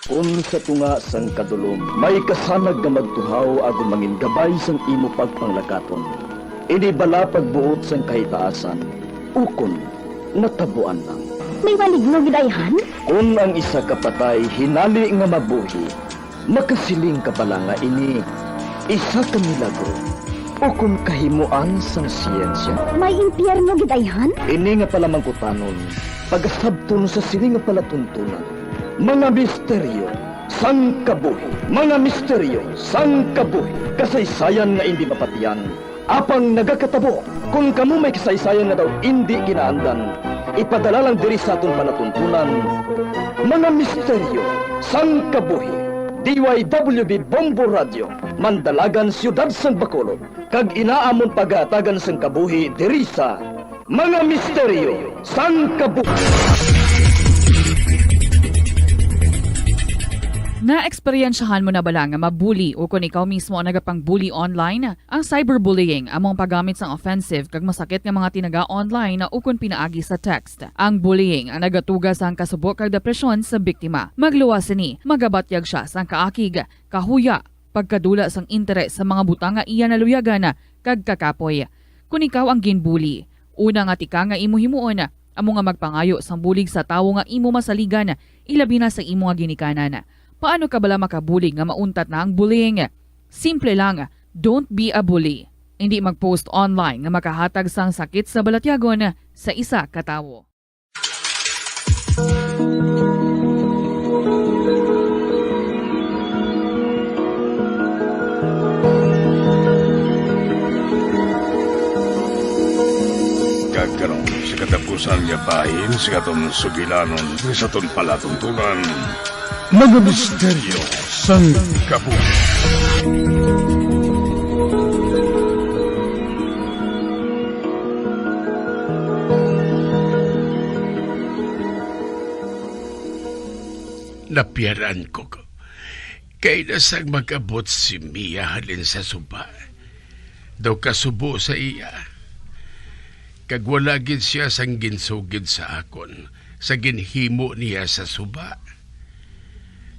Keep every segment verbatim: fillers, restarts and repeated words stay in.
Kon sa tunga sang kadulom may kasanag nga magtuhaw agod mangin gabay sang imo pagpanglakaton, ini bala pagbuot sang kahitaasan, ukon natabuan lang. May maligno gid ayhan? Kon ang isa ka patay hinali nga mabuhi, makasiling ka bala nga ini isa ka milagro ukon kahimoan sang siyensya? May impyerno gid ayhan? Ini nga palamangkutanon, pagasabton sa sini nga palatuntunan. Mga misteryo sang kabuhi. Mga misteryo sang kabuhi. Kasaysayan nga indi mapatian, apang nagakatabo. Kon kamo may kasaysayan nga daw indi ginaandan, ipadala lang diri sa aton palatuntunan. Mga misteryo sang kabuhi. D Y W B Bombo Radio, Mandalagan, Siyudad sang Bacolod, kag ina amon pagahatagan sang kabuhi diri sa Mga Misteryo sang Kabuhi. Naeksperyensyahan mo na bala nga mabuli o kon ikaw mismo ang nagapang-bully online? Ang cyberbullying amo ang paggamit sang offensive kag masakit nga mga tinaga online ukon pinaagi sa text. Ang bullying ang nagatuga sang kasubo kag depresyon sa biktima. Magluwas sini, magabatyag sia sang kaakig, kahuya, pagkadula sang interes sa mga butang nga iya naluyagan kag kakapoy. Kon ikaw ang ginbuli, una nga tika nga imo himuon amo nga magpangayo sang bulig sa tawo nga imo masaligan, ilabi na sa imo nga ginikanan. Paano ka bala makabulig nga mauntat na ang bullying? Simple lang, don't be a bully. Indi mag-post online nga makahatag sang sakit sa balatyagon sa isa ka tawo. Kag karon, sa katapusan nga bahin sa aton sugilanon, sa aton palatuntunan, mga misteryo sang kabuhi. Napiyaran ko, ko. Kay na sang mag-abot si Mia halin sa suba, daw kasubo sa iya. Kag wala gid siya sang ginsugid sa akon sa ginhimo niya sa suba.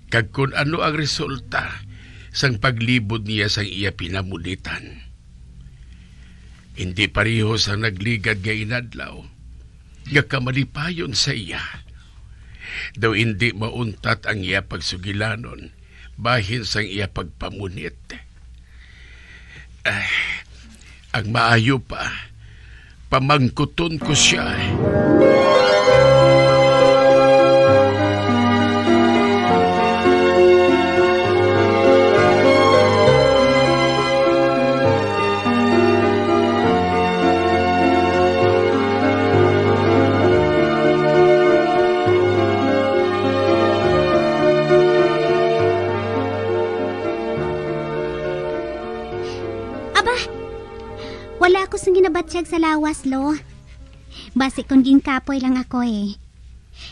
Kag kon ano ang resulta sang paglibod niya sang iya pinamunitan. Hindi pareho sang nagligad nga inadlaw, nga kamalipayon sa iya. Daw indi mauntat ang iya pagsugilanon bahin sang iya pagpamunit. Ah, ang maayo pa, pamangkuton ko siya. Aba, wala ako sang ginabatyag sa lawas, Lo. Basi kon ginkapoy lang ako, eh.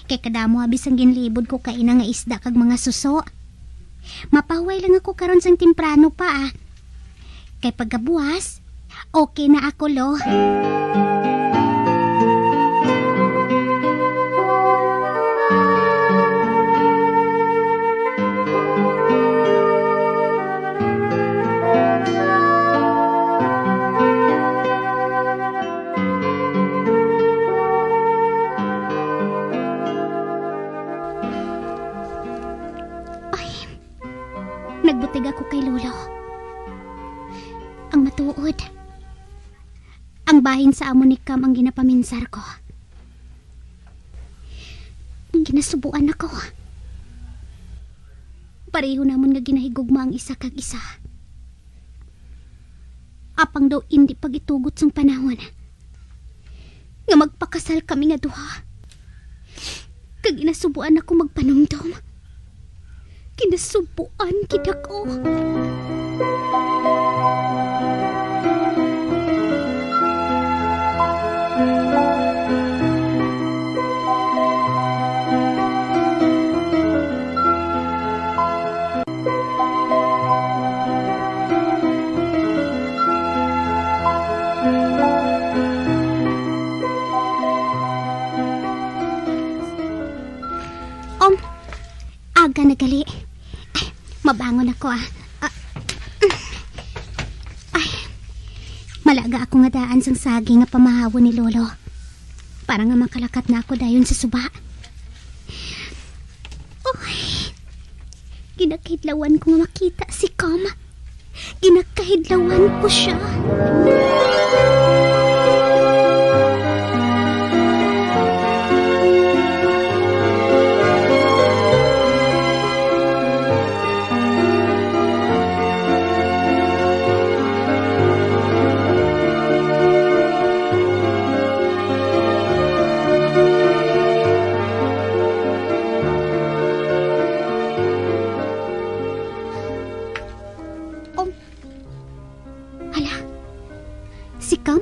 Kay kadamo abi sang ginlibod ko kaina nga isda kag mga suso. Mapahuway lang ako karon sang temprano pa, ah. Kay pagkabuas, okay na ako, Lo. Ay, nagbutig ako kay Lolo. Ang matuod, ang bahin sa amo ni Cam ang ginapaminsar ko. Ang ginasubuan ako. Pareho namon nga ginahigugma ang isa kag isa. Apang daw indi pa gitugot sang panahon nga magpakasal kami nga duha. Kag ginasubuan ako magpanumdom. Ginasubuan gid ako. Om, aga Ka na gali. Ay, mabangon ako, ah. Ah, ay, malaga ako nga daan sang saging nga pamahawon ni Lolo. Para nga makalakat na ako dayon sa suba. Uy, ginakahidlawan ko nga makita si Cam. Ginakahidlawan ko siya. Um, hala, si Cam?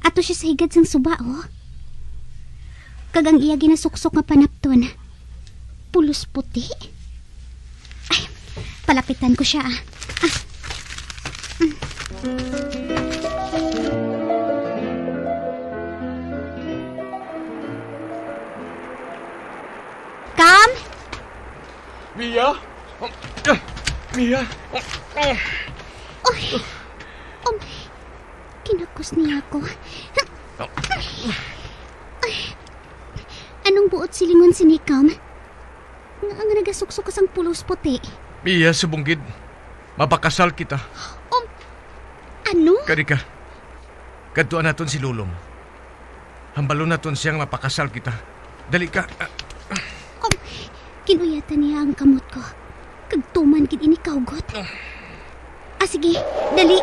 Ato siya sa higad sang suba, oh. Kag ang iya ginasuksok nga panapton, pulos puti. Ay, palapitan ko siya, ah. Ah. Mm. Cam? Mia? Mia? Uy, um, kinakos niya ako. Ay, anong buot silingon sini, Cam? Nga, nga nagasuksok ka sang pulos puti? Mia, subong gid. Mapakasal kita. Um, ano? Kari ka. Kadtuan naton si Lolo mo. Hambalon naton siya nga mapakasal kita. Dali ka. Um, kinuyatan niya ang kamot ko. Kag tuman gid ini kaugot. Ah, sige, dali.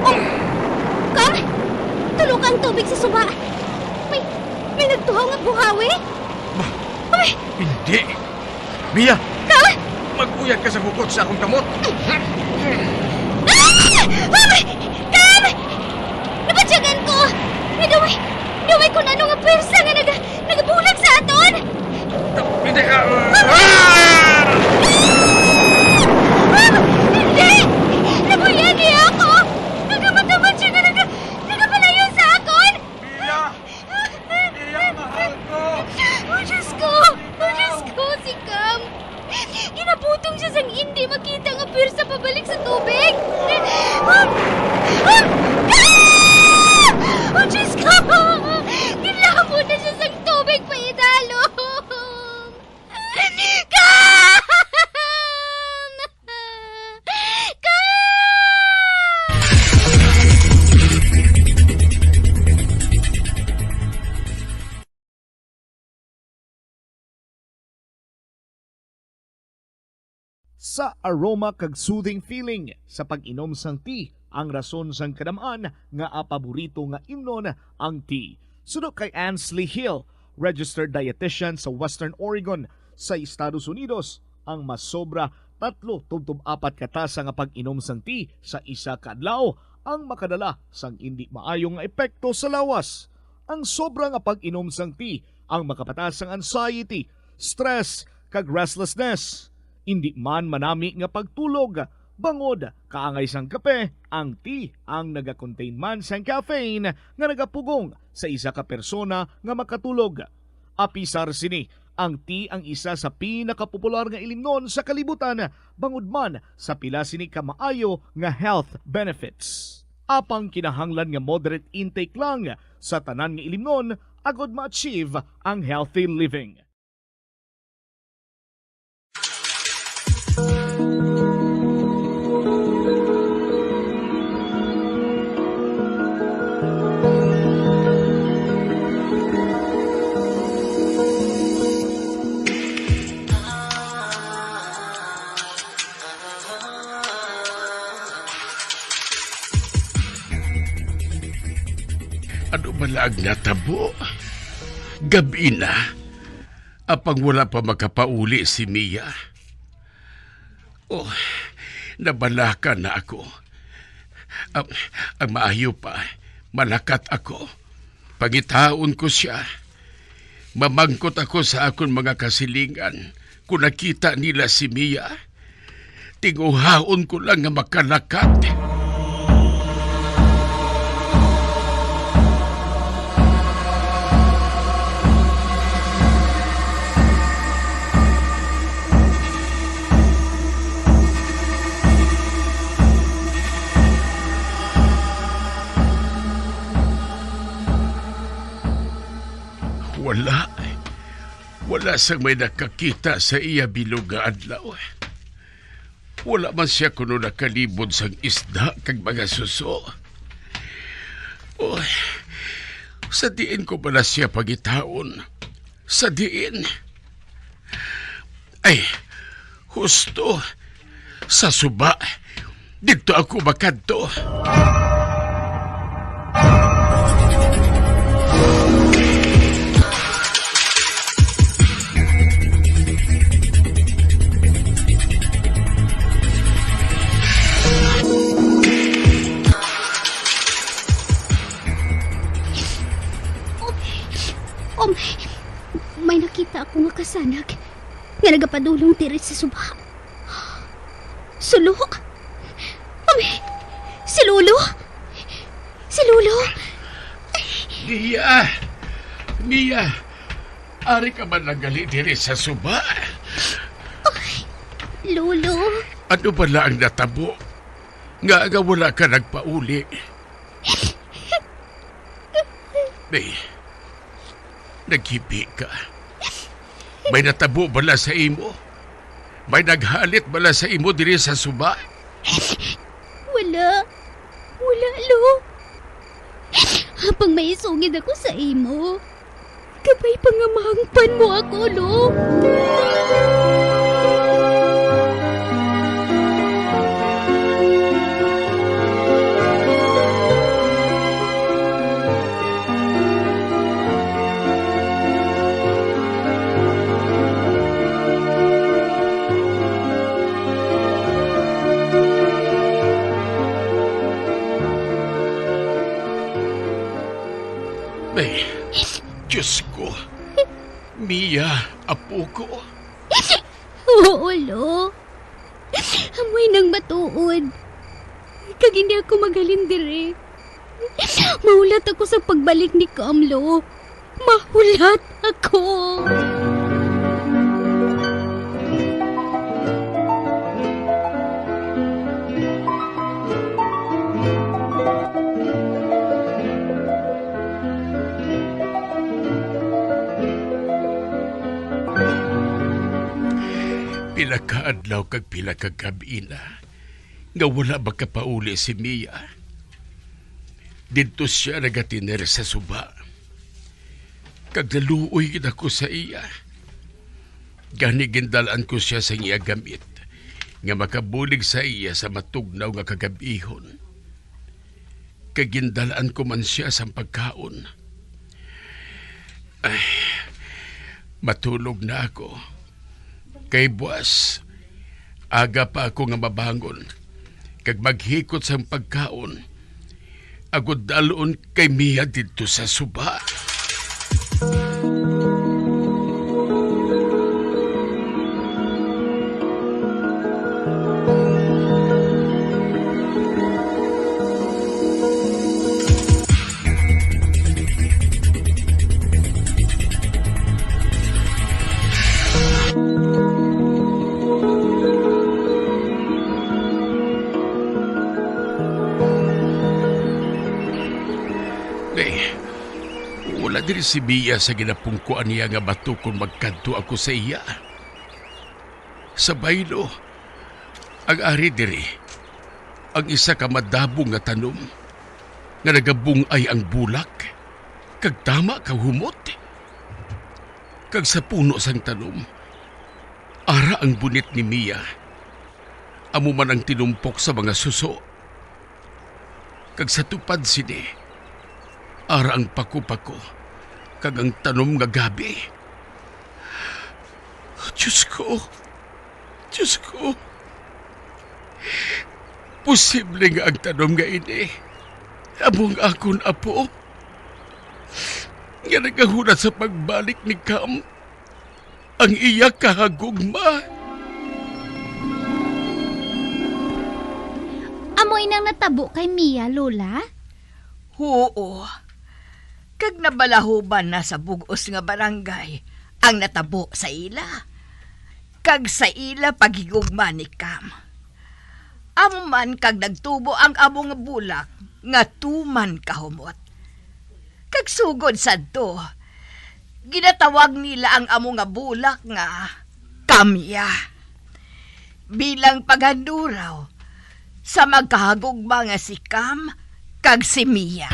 Oh! Cam! Tulo ka ang tubig sa suba. May, may nagtuhaw nga buhawi? Ba, Ay! Hindi! Mia! Cam! Mag-uyat ka sa bukod sa akong kamot! Ah! Ay! Cam! Nabatyagan ko! May daway, daway kung ano nga pwersa nga naga-, nagabulag sa aton! Hindi ka! Ah! Ah! Hindi! Nabuhian niya ako! Nagamatamad siya nga naga-, nagapalayo sa akon! Mia! Mia, mahal ko! Oh, Diyos ko! Oh, Diyos ko! Si Cam! Ginabutong siya sang indi makita nga pwersa pabalik sa tubig! Ah! Ah! Ah! Oh, Diyos ko! Ginlamon na siya sang tubig paidalom! Cam! Cam! Sa aroma kag soothing feeling sa pag-inom sang tea ang rason sang kadam-an nga paborito nga imnon ang tea. Suno kay Ansley Hill, registered dietitian sa Western Oregon sa Estados Unidos, ang masobra tatlo tubtob apat ka tasa nga pag-inom sang tea sa isa ka adlaw ang makadala sang indi maayo nga epekto sa lawas. Ang sobra nga pag-inom sang tea ang makapatas sang anxiety, stress, kag restlessness. Indi man manami nga pagtulog, bangod kaangay sang kape, ang tea ang nagakontain man sang caffeine nga nagapugong sa isa ka persona nga makatulog. Apisar sini, ang tea ang isa sa pinakapopular nga ilimnon sa kalibutan, bangod man sa pila sini ka maayo nga health benefits. Apang kinahanglan nga moderate intake lang sa tanan nga ilimnon agod ma-achieve ang healthy living. Ano bala ang natabo? Gabi na. Apang wala pa makapauli si Mia. Oh, nabalaka na ako. Ang, ang maayo pa, malakat ako. Pangitaon ko sia. Mamangkot ako sa akon mga kasilingan kon nakita nila si Mia. Tinguhaon ko lang nga makalakat. Wala. Wala sang may nakakita sa iya bilog nga adlaw. Wala man sia kuno nakalibod sang isda kag mga suso. Uy, sa diin ko bala siya pangitaon? Sa diin? Ay, husto. Sa suba. Didto ako makadto. Oh, may nakita ako nga kasanag nga nagapadulong diri sa suba. Sulo? Kami? Si Lolo? Si Lolo? Mia! Mia! Ari ka man lang gali diri sa suba? Lolo? Ano bala ang natabo? Nga, nga wala ka nagpauli? May naghibi ka? May natabo bala sa imo? May naghalit bala sa imo diri sa suba? Wala. Wala, Lo. Apang may isugid ako sa imo. Kabay pa nga mahangpan mo ako, Lo. Ay, Diyos ko. Mia, apo ko. Oo, Lo. Amoy nang matuod. Kag hindi ako maghalin diri. Mahulat ako sa pagbalik ni Cam, Lo. Mahulat ako. Pila ka adlaw kag pila ka gab-i na nga wala makapauli si Mia. Didto sia nagatiner sa suba, kag naluoy gid ako sa iya. Gani gindal-an ko sia sang iya gamit nga makabulig sa iya sa matugnaw nga kagab-ihon. Kag gindal-an ko man sia sang pagkaon. Ay, matulog na ako. Kay buas, aga pa ako nga mabangon, kag maghikot sang pagkaon, agod dalon kay Mia didto sa suba. Eh, wala diri si Mia sa ginapungkuan niya nga bato kon magkadto ako sa iya. Sa baylo, ang ari diri, ang isa ka madabong nga tanom, nga nagabung-ay ang bulak, kag tama ka humot. Kag sa puno sang tanom, ara ang bunit ni Mia, amo man ang tinumpok sa mga suso. Kag sa tupad sini, ara ang pako-pako kag ang tanom nga gabi. Diyos ko, Diyos ko, posible nga ang tanom nga ini amo ang akon apo nga nagahulat sa pagbalik ni Cam ang iya kahagugma. Amo inang natabo kay Mia, Lola? Huo. Kag nabalahuban na sa bug-os nga barangay ang natabo sa ila, kag sa ila paghigugma ni Cam. Amo man kag nagtubo ang amo nga bulak nga tuman kahumot. Kag sugod sadto, Ginatawag nila ang amo nga bulak nga kamya, bilang paghanduraw sa magkahagugma nga si Cam kag si Mia.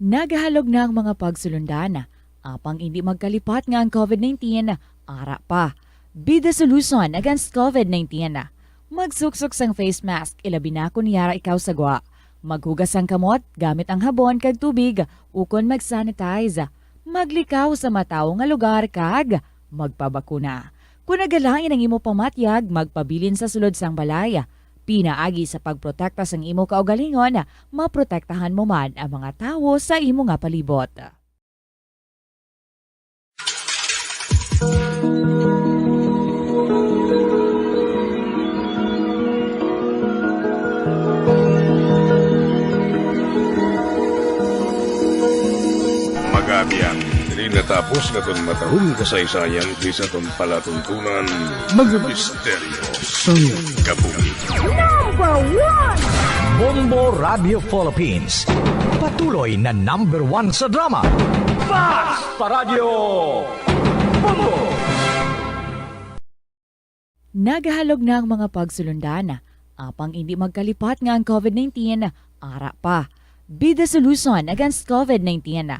Nagahalog na ang mga pagsulundan. Apang indi magkalipat nga ang covid nineteen ara pa. Be the solution against covid nineteen. Magsuksok sang face mask, ilabi na kon yara ikaw sa gwa. Maghugas sang kamot gamit ang habon kag tubig, ukon mag-sanitize. Maglikaw sa matawo nga lugar kag magpabakuna. Kon nagalain ang imo pamatyag, magpabilin sa sulod sang balay. Pinaagi sa pagprotekta sang imo kaugalingon, maprotektahan mo man ang mga tawo sa imo nga palibot. Magabiang, diri natapos naton matahong kasaysayan sa aton palatuntunan, mga misteryo sang kabuhi. Number one! Bombo Radio Philippines. Patuloy na number one sa drama. Basta Radio Bombo! Nagahalog na ang mga pagsulundan. Apang indi magkalipat nga ang covid nineteen ara pa. Be the solution against covid nineteen.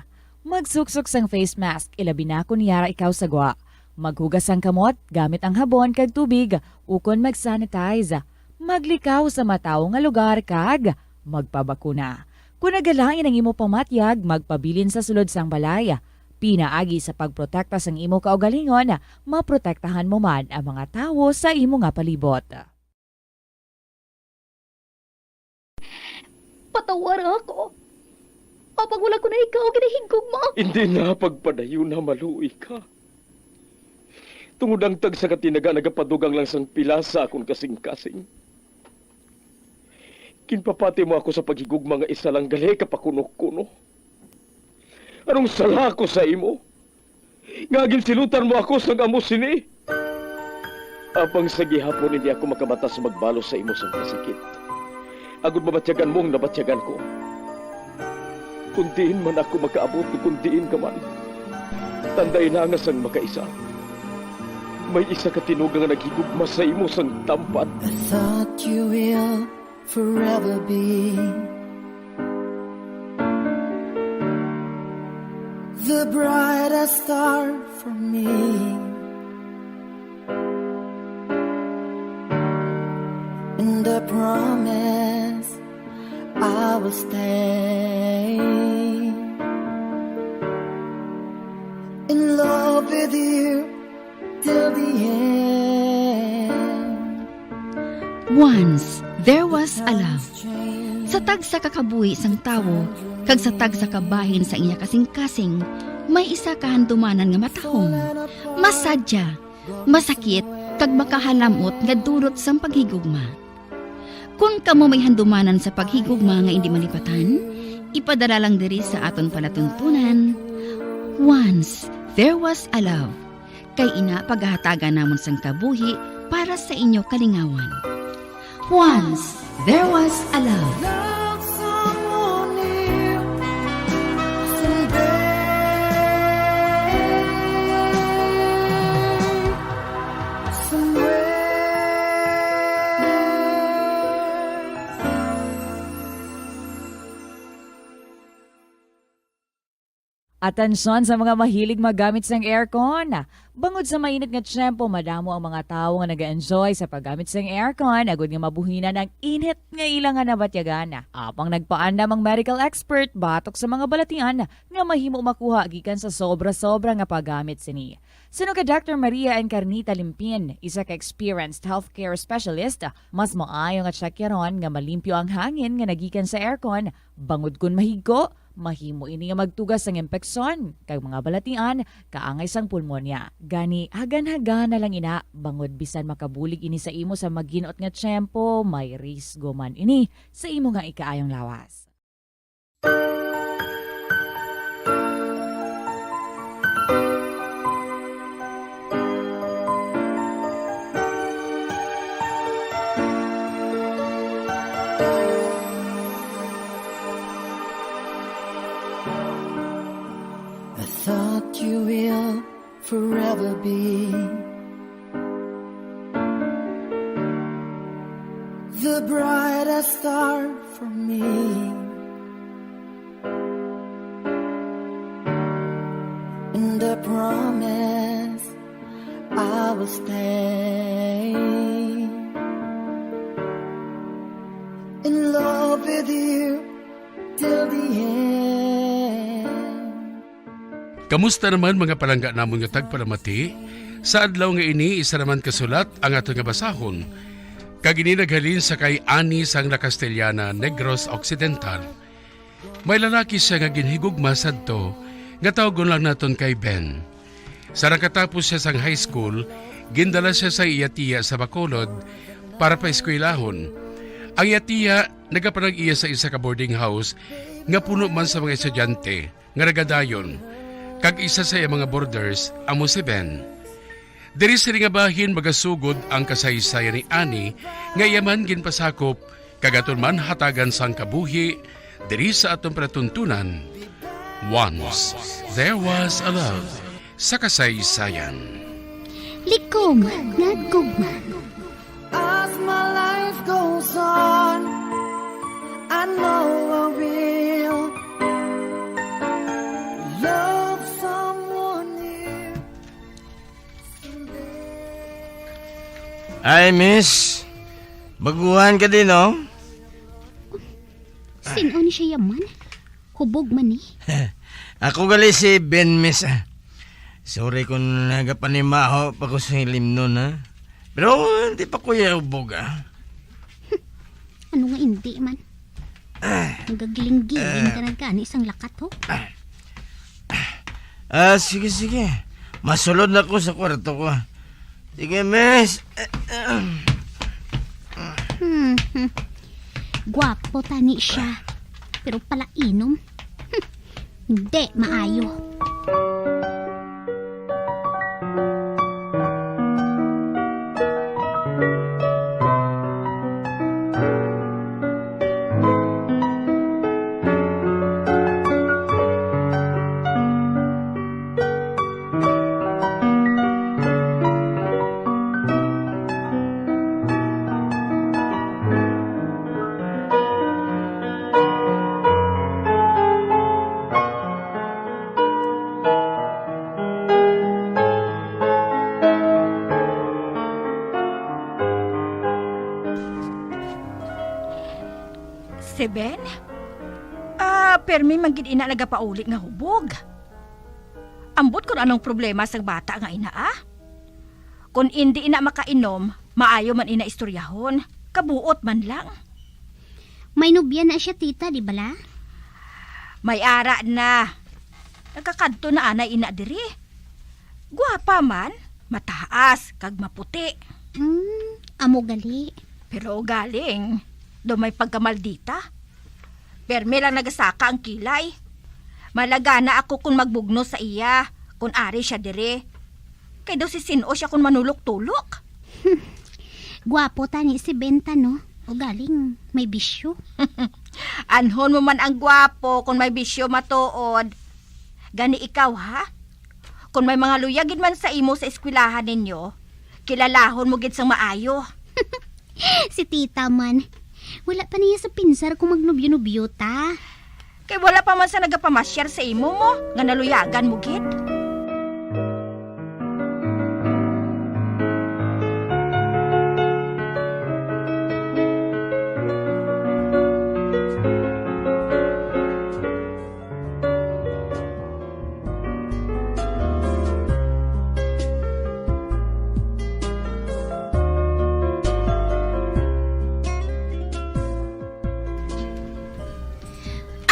Magsuksok sang face mask, ilabi na kon yara ikaw sa gwa. Maghugas sang kamot gamit ang habon kag tubig, ukon mag-sanitize. Maglikaw sa matawo nga lugar kag magpabakuna. Kon nagalain ang imo pamatyag, magpabilin sa sulod sang balay. Pinaagi sa pagprotekta sang imo kaugalingon, maprotektahan mo man ang mga tawo sa imo nga palibot. Patawara ako. Apang wala ko na ikaw ginahigugma. Hindi na pagpadayon na maluoy ka. Tungod ang tagsa ka tinaga nagapadugang lang sang pila sa akon kasing-kasing. Ginpapati mo ako sa paghigugma nga isa lang gali ka pakuno-kuno. Anong sala ko sa imo? Nga ginsilutan mo ako sang amo sini? Apang sa gihapon hindi ako makabata sa magbalo sa imo sang kasakit. Agod mabatyagan mo ang nabatyagan ko. Kung diin man ako makaabot, kung diin ka man, tanday na nga sang makaisa, may isa ka tinuga nga naghigugma sa imo sang tampad. I thought you will forever be the brightest star for me. And I promise I will stay in love with you till the end. Once, there was a love. Sa tagsa ka kabuhi sang tawo, kag sa tagsa ka bahin sa iya kasing-kasing, may isa ka handumanan nga matahom, masadya, masakit, kag makahalam-ot nga dulot sang paghigugma. Kon kamo may handumanan sa paghigugma nga indi malipatan, ipadala lang diri sa aton palatuntunan. Once, there was a love. Kay ina, pagahatagan namon sang kabuhi para sa inyo kalingawan. Once, there was a love. Love someone new someday. Somewhere. Atensyon sa mga mahilig maggamit sang aircon. Bangod sa mainit nga tiyempo, madamo ang mga tawo nga nag-enjoy sa paggamit sang aircon, agud nga mabuhinan ang init nga ila nga nabatyagan. Apang nagpaandam ang medical expert batok sa mga balatian nga mahimo makuha gikan sa sobra-sobra nga paggamit sini. Suno kay Doctor Maria Encarnita Limpin, isa ka experienced healthcare specialist, mas maayo nga tsakyaron nga malimpyo ang hangin nga nagikan sa aircon, bangod kon mahigko, mahimo ini nga magtuga sang impeksyon kag mga balatian kaangay sang pulmonya. Gani, hagan-hagan na lang ina, bangod bisan makabulig ini sa imo sa maginot nga tiyempo, may risgo man ini sa imo nga ikaayong lawas. Brightest star for me. And I promise I will stay in love with you till the end. Kamusta naman, mga palangga namon nga tagpalamati? Sa adlaw nga ini, isa naman ka sulat ang aton nga basahon. Kag ini naghalin sa kay Ani sang La Castellana, Negros Occidental. May lalaki siya nga ginhigugma sadto, nga tawgon lang naton kay Ben. Sa nakatapos siya sang high school, gindala siya sa iya tiya sa Bacolod para paeskwelahon. Ang iya tiya nagapanag-iya sa isa ka boarding house nga puno man sa mga estudyante nga nagadayon, kag isa sa iya mga boarders amo si Ben. Diri sini nga bahin magasugod ang kasaysayan ni Annie, nga iya man ginpasakop, kag aton man hatagan sang kabuhi diri sa aton palatuntunan. Once There Was a Love, sa kasaysayan. Likom nga gugma. As my life goes on, I know I will love someone new. Ay, miss. Baguhan ka din, no? Sin-o ni siya yaman? Hubog man ni. Ako gali si Ben, miss, ah. Sorry kung nagapanimaho pa ko sa hilimnon, ha? Pero hindi pa ko ya hubog, ah. Ano nga hindi man? Ah. Nagagiling-giling Ah. ka na gani sang lakat, ho? Ah, sige, sige. Masulod na ko sa kwarto ko. Sige, miss. Hmm, hmm. Gwapo tani siya. Pero palainom. Hmm. Hindi maayo. Si Ben? Ah, permi man gid ina nagapauli nga hubog. Ambot kun anong problema sang bata nga ina, ah. Kun indi ina makainom, maayo man ina istoryahon. Kabuot man lang. May nobya na siya, tita, di bala? May ara na. Nagakadto na anay ina diri. Guwapa man, mataas, kag maputi. Hmm, amo gali. Pero galing, daw may pagkamaldita. Permi lang nagasaka ang kilay. Malagana ako kung magbugno sa iya, kung ari siya diri. Kay daw si sin-o siya kung manulok-tulok. Gwapo tani si Ben ta, no? O galing, may bisyo. Anhon mo man ang gwapo kung may bisyo matuod. Gani ikaw, ha? Kung may mga luyag gid man sa imo sa eskwelahan ninyo, kilalahon mo gid sang maayo. Si tita man. Wala pa niya sa pinsar kung magnubyo-nubyo ta. Kay wala pa man sa nagapamasyar sa imo mo, nga naluyagan mo gid.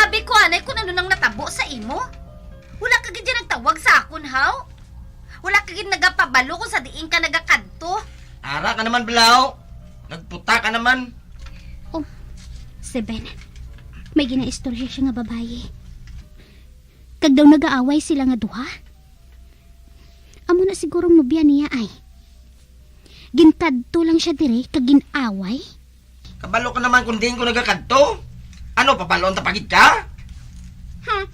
Abi ko anay kung ano nang natabo sa imo. Wala ka gid nagtawag sa akon, haw? Wala ka gid nagapabalo kung sa diin ka nagakadto. Ara ka naman, Blaw. Nagputa ka naman. Oh, si Ben. May ginaistorya siya nga babayi. Kag daw nagaaway sila nga duha. Amo na sigurong nobya niya ay. Ginkadto lang siya dire kag gin-away. Kabalo ka naman kung diin ko nagakadto? Ano, pabalon ta pa gid ka? Hmm.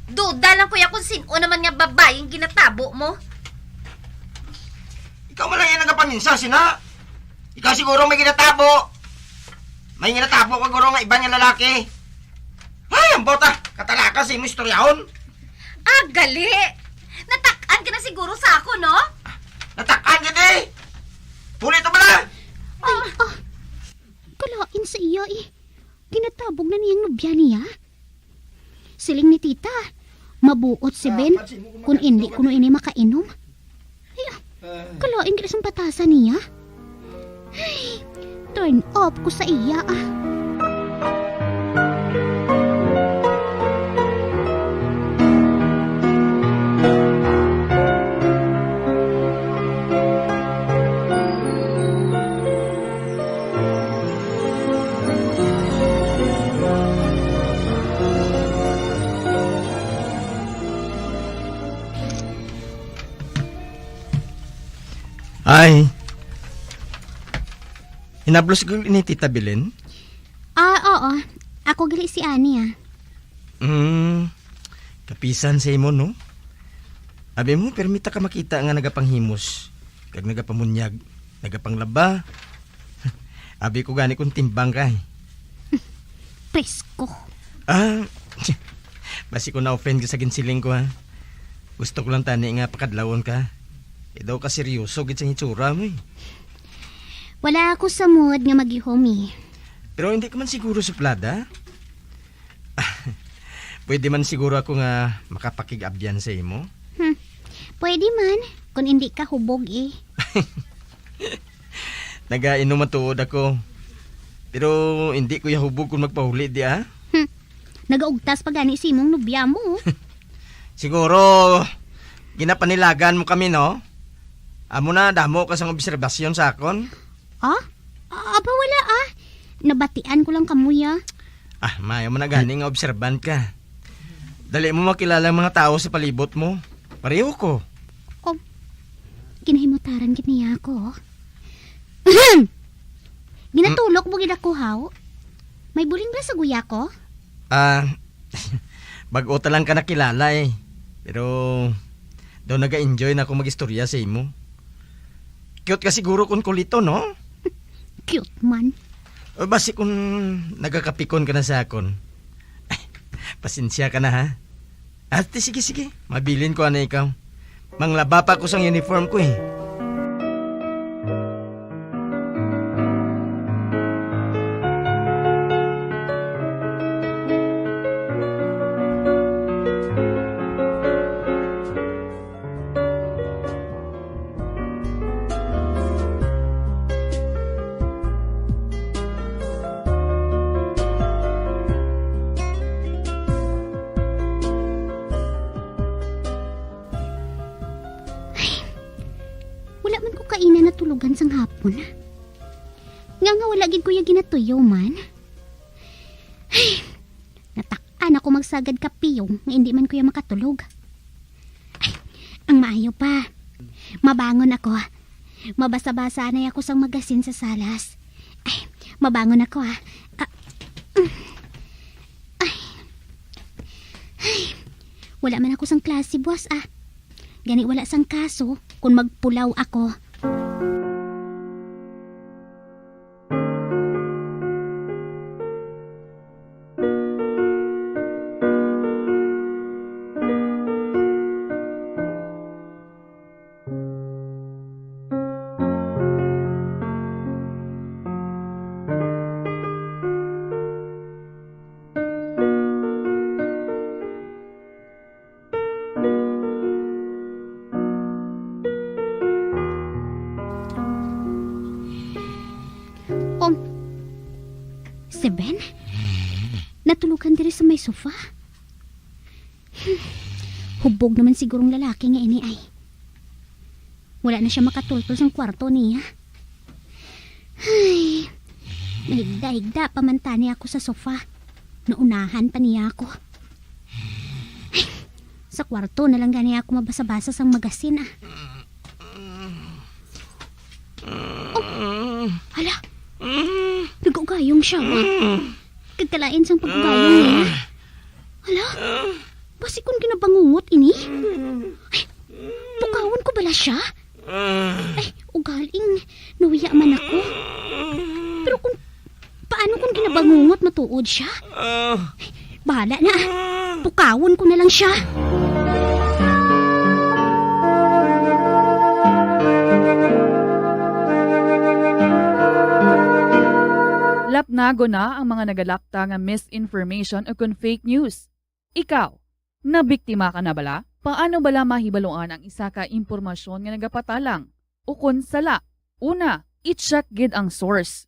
Duda lang, kuya, kung sin-o naman nga babayi ang ginatabo mo. Ikaw man lang yung nagapaminsar, sina? Ikaw siguro may ginatabo. May ginatabo ka, guro, nga iban nga lalaki. Ay, ang bota, katalaka sa imong istoryahon. Ah, gali. Natak-an ka na siguro sa ako, no? Natak-an ka, di? Huli to ba na? Ay, ah, kalain sa iya, eh. Ginatabog na niyang nobya niya. Siling ni Tita, mabuot si Ben kun indi kuno ini makainom. Ay, ah, kalain kay sang batasan niya. Ay, turn off ko sa iya, ah. Ay. Hinablos ko ni Tita Belen? Ah, oo. Ako gali si Ani, ah. Mm, kapisan sa imo, no? Abi mo, permi ta ka makita nga nagapanghimos, kag nagapamunyag, nagapanglaba. Abi ko gani kung timbang ka, eh. Presko. Ah, basi ko na-offend ka sa ginsiling ko, ha. Gusto ko lang tani nga pakadlawon ka. Kay daw ka seryoso gid sa hitsura mo, eh. Wala ako sa mood nga maghihom, eh. Pero hindi ka man siguro suplada? Pwede man siguro ako nga makapakig-abyan sa imo? Hmm. Pwede man, kung hindi ka hubog, eh. Nagainom matuod ako. Pero hindi ko ya hubog kung magpahuli di, ah. Hmm. Nagaugtas pa gani si imong nobya mo. Siguro, ginapanilagan mo kami, no? Amo na, damo ka sang obserbasyon sa akon. Ah? Aba, wala, ah. Nabatian ko lang kamo, ya. Ah, maayo man na gani nga observant ka. Dali mo makilala ang mga tawo sa palibot mo. Pareho ko. Oh, ginahimutaran gid niya ako, oh. Ginatulok mo gid ako, haw? May buling ba sa guya ko? Ah, bag-o ta lang ka nakilala, eh. Pero daw naga-enjoy na ako mag-istorya sa imo. Cute ka siguro kun kulito, no? Cute man. O, basi kun nagakapikon ka na sa akon. Pasensya ka na, ha? Ate, sige, sige. Mabilin ko ana ikaw. Manglaba pa ko sang uniform ko, eh. Ay, wala man ko kaina natulogan sang hapon. Nga nga wala gid ko ya ginatuyo man. Ay, natak-an ako magsagad ka piyong nga indi man ko ya makatulog. Ay, ang maayo pa. Mabangon ako. Mabasa-basa anay ako sang magasin sa salas. Ay, mabangon ako, ah. Ah, mm. Ay. Ay. Wala man ako sang klase buwas, ah. Gani wala sang kaso kung magpulaw ako. Oh, si Ben? Natulugan diri sa may sofa? Hmm, hubog naman sigurong lalaki nga ini ay. Wala na siya makatultol sang kwarto niya. Ay, mahigda-higda pa man tani ako sa sofa. Naunahan pa niya ako. Ay, sa kwarto na lang gani ako mabasa-basa sang magasin, ah. Oh, hala. Nag-ugayong siya, oh. Kagkalain sang pag-ugayong niya. Hala, basi kung ginabangungot ini? Ay, pukawon ko bala siya? Ay, ugaling nawiya man ako. Pero kung Ano kung ginabangungot matuod siya? Ah. Bahala na. Ah. Pukawon ko na lang siya. Lapnagon na ang mga nagalapta nga misinformation o kon fake news. Ikaw, nabiktima ka na bala? Paano bala mahibaluan ang isa ka impormasyon nga nagapatalang? O kon sala? Una, i-check gid ang source.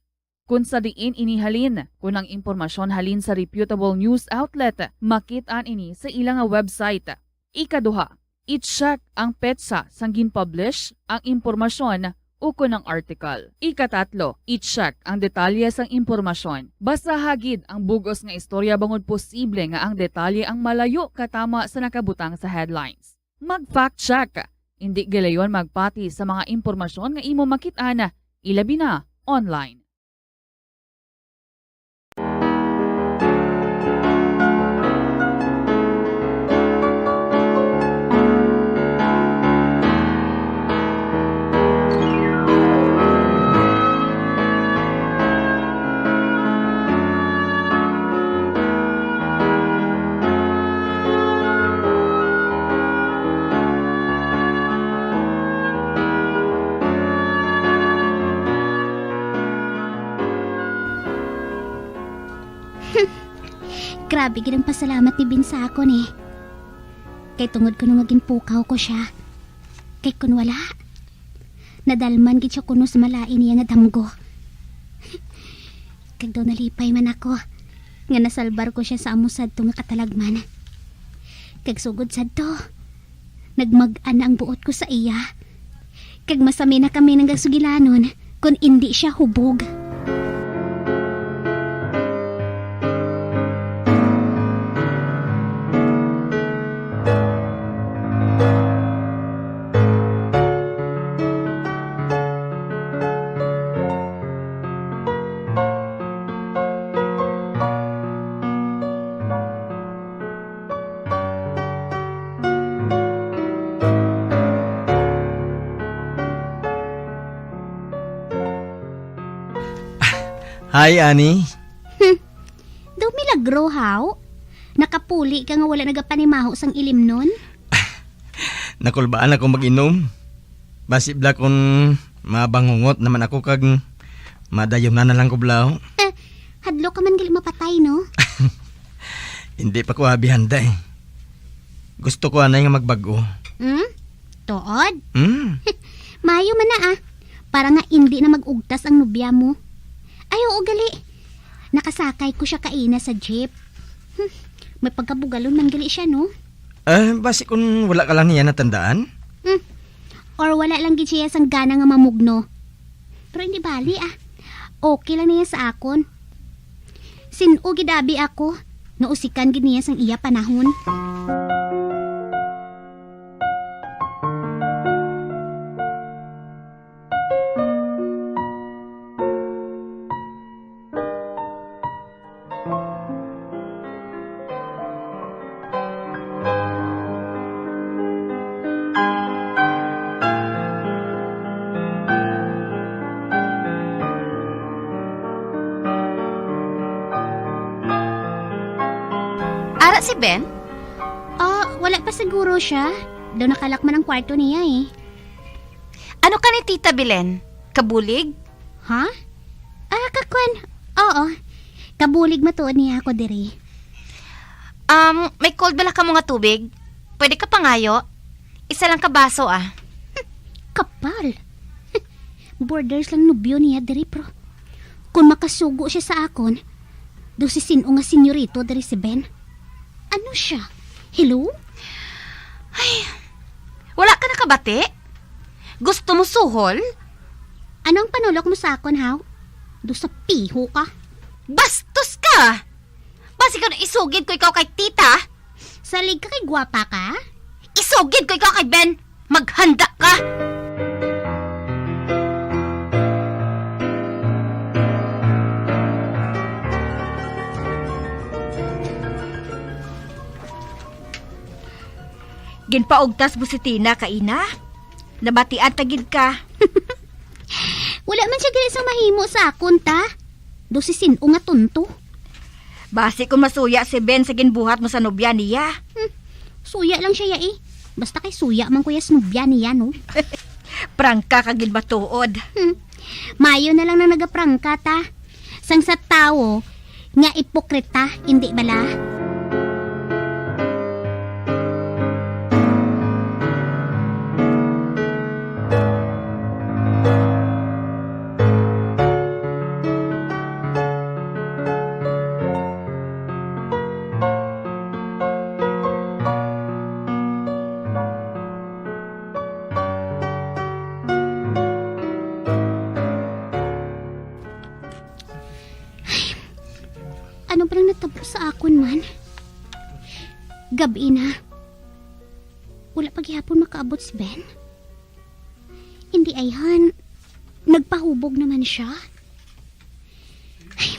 Kon sa diin ini halin, kon ang impormasyon halin sa reputable news outlet, makit-an ini sa ila nga website. Ikaduha, i-check ang petsa sang gin-publish ang impormasyon ukon ang article. Ikatatlo, i-check ang detalye sang impormasyon. Basaha gid ang bug-os nga istorya bangod posible nga ang detalye ang malayo katama sa nakabutang sa headlines. Mag-fact check. Indi gilayon magpati sa mga impormasyon nga imo makit-an, ilabi na online. Grabe gid ang pasalamat ni Ben sa akon, eh. Kay tungod kuno nga ginpukaw ko sia. Kay kun wala, nadalman gid sia kuno sa malain niya nga damgo. Kag daw nalipay man ako nga nasalbar ko sia sa amo sadto nga katalagman. Kag sugod sadto, nagmag-an na ang buot ko sa iya. Kag masami na kami nagasugilanon kon indi sia hubog. Hi, Ani. Hmm. Daw milagro, haw? Nakapuli ka nga wala nagapanimaho sang ilimnon? Nakulbaan ako mag-inom. Basi bala kun mabangungot naman ako kag madayon na lang ko bala. Eh, hadlok ka man gali mapatay, no? Hindi pa ko abi handa, eh. Gusto ko anay nga magbag-o. Hmm? Tuod? Hmm. Mayo man na, ah. Para nga indi na mag-ugtas ang nobya mo. Ay, oo, gali. Nakasakay ko siya kaina sa jeep. Hmm. May pagkabugalon man gali siya, no? Eh, basi kun wala ka lang niya natandaan? Hmm. Or wala lang gid siya sang gana nga mamugno. Pero hindi bali, ah. Okay lang niya sa akon. Sin-o gid abi ako, nausikan gid niya sang iya panahon. Ara si Ben? Ah, wala pa siguro siya. Daw nakalak man ang kwarto niya eh. Ano ka ni Tita Belen? Kabulig? Ha? Ah, kakwan. Oo. Kabulig matuod niya ako diri. Um, may cold bala kamo nga tubig? Pwede ka pangayo? Isa lang ka baso, ah. Kapal. Borders lang nobyo niya diri, pero kung makasugo siya sa akon, daw si sin-o nga senyorito diri si Ben. Ano siya? Hello? Ay, wala ka nakabati? Gusto mo suhol? Ano ang panulok mo sa akon, haw? Do sa piho ka? Bastos ka! Basi ka na isugid ko ikaw kay tita? Salig ka kay gwapa ka? Isugid ko ikaw kay Ben! Maghanda ka! Ginpaugtas mo si Tina kaina? Nabatian ta gid ka. Wala man siya gali sang mahimo sa akon, ta. Daw si sin-o nga tonto. Basi kung masuya si Ben sa ginbuhat mo sa nobya niya. Hmm, suya lang siya ya eh. Basta kay suya man ko ya sa nobya niya, no? Prangka ka gid matuod. Hmm. Mayo na lang na nagaprangka ta. Sang sa tawo nga ipokrita, indi bala? Ano ba nang natabo sa akon man? Gab-i na. Wala pa gihapon makaabot si Ben. Hindi ayhan, nagpahubog naman siya. Ay,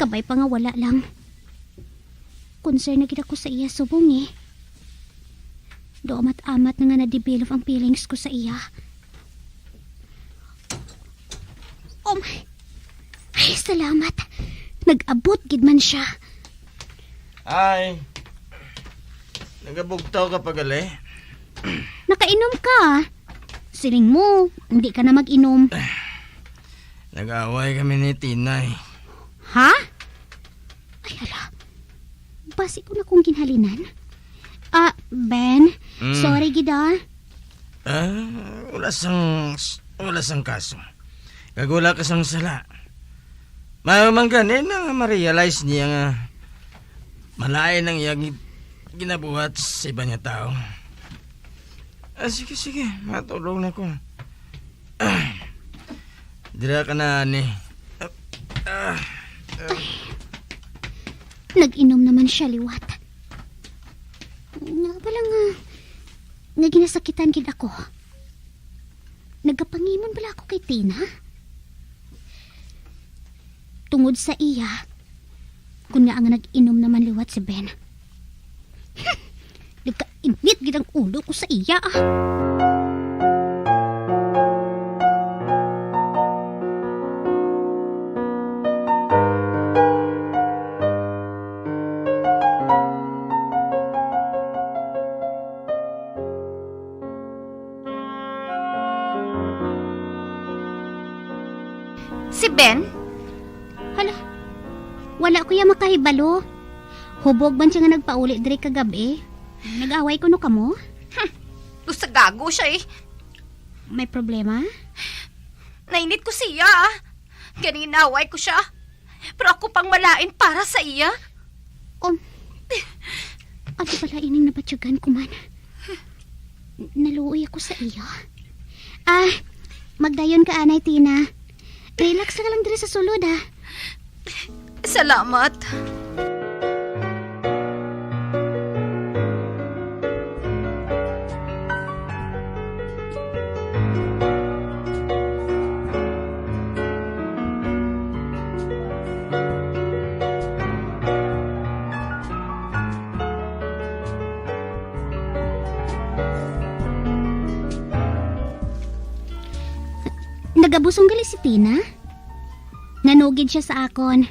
kabay pa nga wala lang. Concern na gid ako sa iya subong eh. Daw amat-amat na nga na-develop ang feelings ko sa iya. Oh my. Ay, salamat. Nag-abot gid man siya. Ay. Nagabugtaw ka pa gali? Nakainom ka. Siling mo, hindi ka na mag-inom. Nag-away kami ni Tinay. Ha? Ay, hala. Basi ko na kung ginhalinan. Ah, Ben, Mm. sorry gid ah. Ah, wala sang, wala sang kaso. Kag wala ka sang sala. Maayo man gani na ma-realize niya nga malain ang iya gi-, ginabuhat sa iban nga tawo. Ah, sige, sige. Matulog na ko. Ah, dira ka na, ani. Ah, ah, ah. Nag-inom naman siya liwat. Nga pala nga, nga ginasakitan gid ako. Nagapangimon bala ako kay Tina? Tungod sa iya, kun nga ang nag-inom naman liwat si Ben. Nagkainit gid ang ulo ko sa iya, ah. Si Ben? Hala, wala ko ya makahibalo. Hubog man siya nga nagpauli diri kagab-i. Nag-away kuno kamo? Hmm, usa gago siya eh. May problema? Nainit ko siya, ah. Gani inaway ko siya. Pero ako pang malain para sa iya. Um, ano pala ining nabatyagan ko man? Naluoy ako sa iya. Ah, magdayon ka, anay, Tina. Relax ka lang diri sa sulod, ah. Salamat. Nagabusong gali si Tina. Nanugid siya sa akon.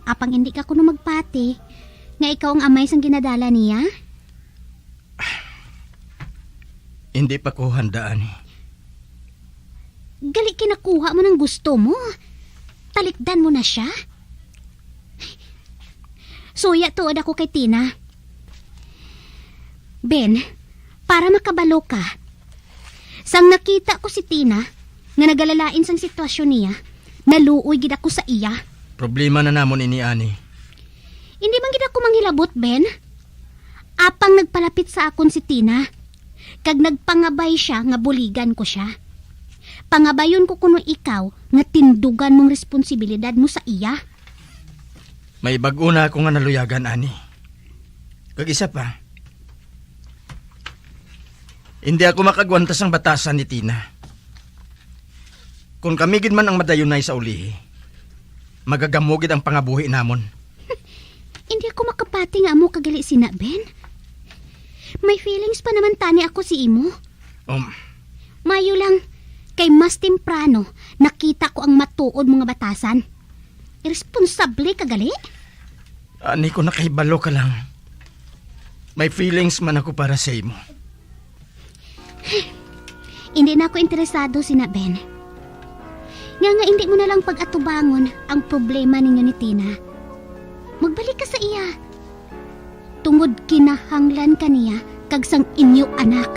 Apang indi ka kuno magpati nga ikaw ang amay sang ginadala niya? Hindi pa ko handa ani. Gali kay nakuha mo nang gusto mo. Talikdan mo na siya? Suya tuod ako kay Tina. Ben, para makabalo ka, sang nakita ko si Tina nga nagalalain sang sitwasyon niya, naluoy gid ako sa iya. Problema na namon ini, ani. Hindi man gid ako manghilabot, Ben. Apang nagpalapit sa akon si Tina, kag nagpangabay sia nga buligan ko sia. Pangabayon ko kuno ikaw nga tindugan mong responsibilidad mo sa iya. May bag-o na ako nga naluyagan, ani. Kag isa pa, hindi ako makagwanta sang batasan ni Tina. Kung kami gid man ang madayunay sa ulihi, magagamo gid ang pangabuhi namon. Hindi ako makapati nga amo ka gali sina, Ben. May feelings pa naman tani ako si imo. Um. Mayo lang, kay mas temprano nakita ko ang matuod mo nga batasan. Iresponsable ka gali? Ani ko nakahibalo ka lang. May feelings man ako para sa imo. Hindi na ako interesado sina Ben. Nga nga hindi mo na lang pag-atubangon ang problema ninyo ni Tina. Magbalik ka sa iya. Tungod kinahanglan ka niya kag sang inyo anak.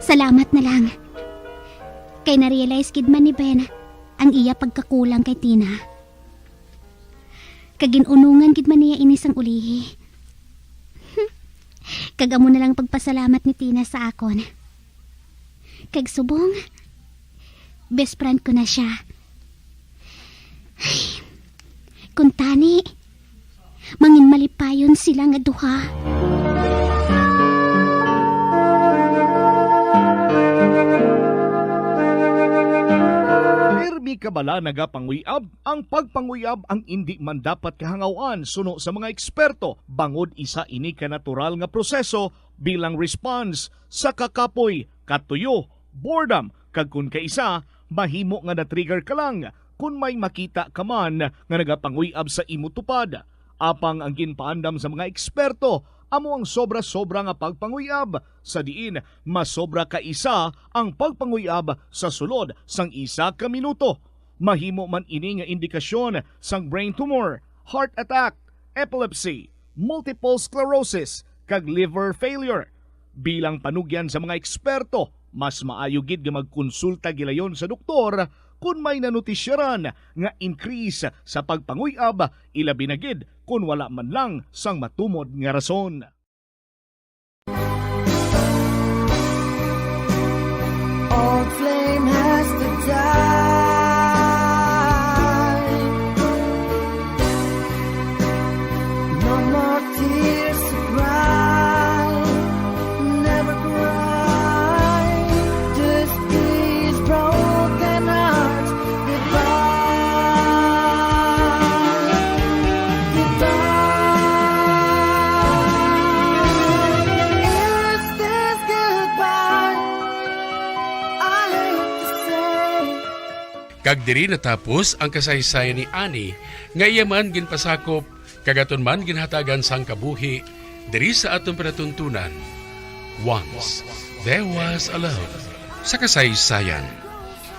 Salamat na lang. Kay na-realize gid man ni Ben ang iya pagkakulang kay Tina. Kag gin-unungan gid man niya ini sang ulihi. Kag amo na lang pagpasalamat ni Tina sa akon. Kag subong, best friend ko na siya. Ay, kuntani, mangin malipayon sila nga duha. Pirmi ka bala nagapanguyab? Ang pagpanguyab ang indi man dapat kahangaw-an suno sa mga eksperto, bangod isa ini ka natural nga proseso bilang response sa kakapoy, katuyo, boredom, kag kon kaisa, mahimo nga na-trigger ka lang kon may makita ka man nga nagapanguyab sa imo tupad. Apang ang ginpaandam sa mga eksperto amo ang sobra-sobra nga pagpanguyab, sa diin masobra ka isa ang pagpanguyab sa sulod sang isa ka minuto. Mahimo man ini nga indikasyon sang brain tumor, heart attack, epilepsy, multiple sclerosis, kag liver failure. Bilang panugyan sa mga eksperto, mas maayo gid nga magkonsulta gilayon sa doktor kon may nanotisyaran nga increase sa pagpanguyab, ilabi na gid kon wala man lang sang matumod nga rason. Old flame has to die. No more tears to cry. Never cry. Just these broken hearts. Goodbye. Goodbye. Is this goodbye? I hate to say. Kag diri natapos ang kasaysayan ni Annie, nga iya man ginpasakop kag aton man ginhatagan sang kabuhi diri sa aton palatuntunan. Once There Was a Love sa kasaysayan.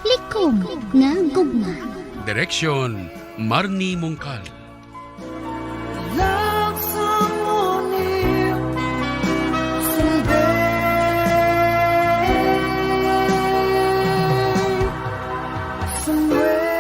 Likom nga gugma. Direksyon, Marnie Mungkal. Love someone new someday, somewhere.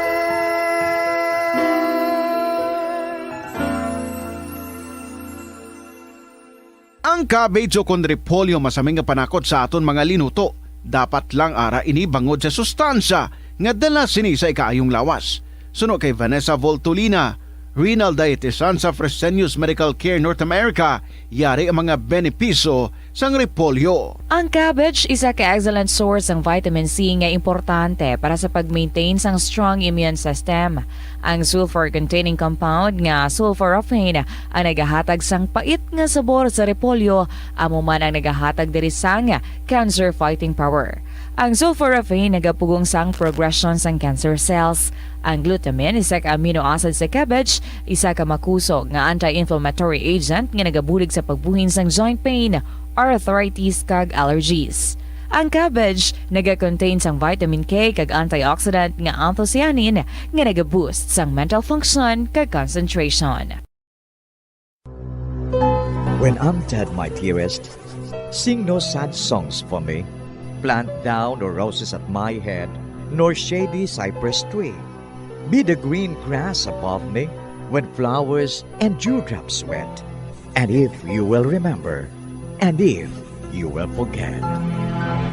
Ang cabbage o kon repolyo masami nga panakot sa aton mga linuto. Dapat lang ara ini bangod sa sustansya nga dala sini sa ikaayong lawas. Suno kay Vanessa Voltolina, renal dietitian sa Fresenius Medical Care North America, yari ang mga benepisyo sang repolyo. Ang cabbage isa ka excellent source sang vitamin C nga importante para sa pag-maintain sang strong immune system. Ang sulfur-containing compound nga sulforaphane ang nagahatag sang pait nga sabor sa repolyo, amo man ang nagahatag diri sang cancer fighting power. Ang sulforaphane nagapugong sang progression sang cancer cells. Ang glutamine, isa ka amino acid sa cabbage, isa ka makusog nga anti-inflammatory agent nga nagabulig sa pagbuhin sang joint pain, arthritis, kag allergies. Ang cabbage naga-contain sang vitamin K kag antioxidant nga anthocyanin nga naga-boost sang mental function kag concentration. When I'm dead, my dearest, sing no sad songs for me. Plant thou no roses at my head, nor shady cypress tree. Be the green grass above me when flowers and dewdrops wet. And if you will remember, and if you will forget.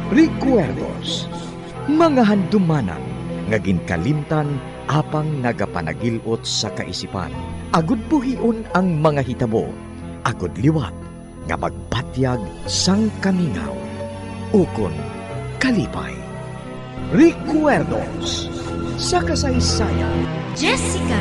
Recuerdos, mga handumanan nga ginkalimtan apang nagapanagil-ot sa kaisipan. Agud buhion ang mga hitabo, agud liwat nga magbatyag sang kamingaw ukon kalipay. Recuerdos sa kasaysayan. Jessica.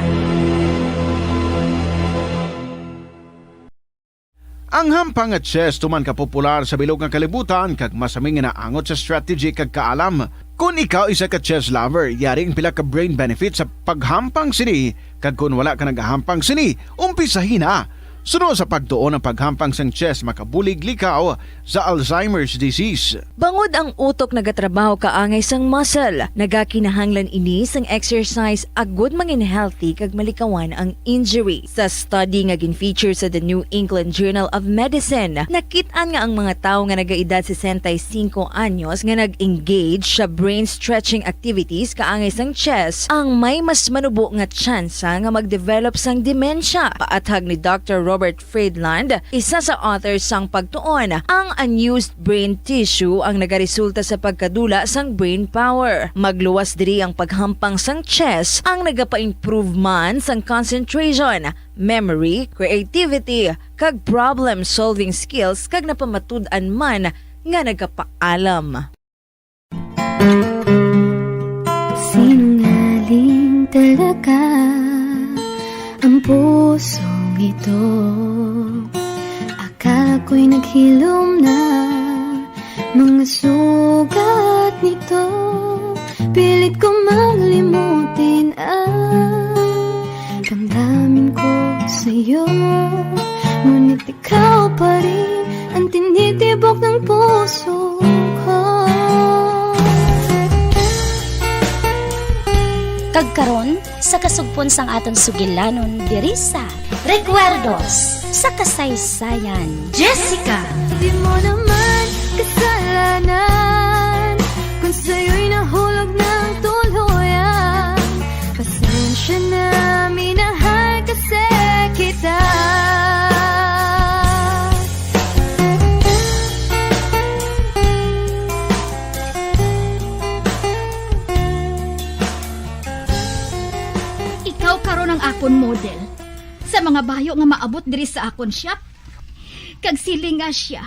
Ang hampang nga chess tuman ka popular sa bilog nga kalibutan kag masami nga naangot sa strategy kag kaalam. Kon ikaw isa ka chess lover, yari ang pila ka brain benefits sa paghampang sini, kag kon wala ka nagahampang sini, umpisahi na. Suno sa pagtuon, ang paghampang sang chess makabulig likaw sa Alzheimer's disease. Bangod ang utok nagatrabaho kaangay sang muscle, nagakinahanglan ini sang exercise agud mangin healthy kag malikawan ang injury. Sa study nga gin-feature sa The New England Journal of Medicine, nakit-an nga ang mga tawo nga nagaedad sesenta y cinco anyos nga nag-engage sa brain stretching activities kaangay sang chess ang may mas manubo nga tsansa nga mag-develop sang demensya. Paathag ni Doctor Robert Friedland, isa sa author sang pagtuon, ang unused brain tissue ang nagaresulta sa pagkadula sang brain power. Magluwas diri ang paghampang sang chess ang nagapa-improve man sang concentration, memory, creativity, kag problem-solving skills, kag napamatud-an man nga nagapaalam. Sinungaling talaga ang pusong ito. Akala ko'y naghilom na mga sugat nito. Pilit ko malimutin ang damdamin ko sa'yo. Ngunit ikaw pa rin ang tinitibok ng puso ko. Kag karon, sa kasugpon sang aton sugilanon diri sa Recuerdos sa Kasaysayan. Jessica. Di mo naman kasalanan kung sa'yo'y nahulog ng tuluyan. Pasensya na, minahal kasi kita. Ikaw karon ang akon model sa mga bayo nga maabot diri sa akon shop. Kag siling nga siya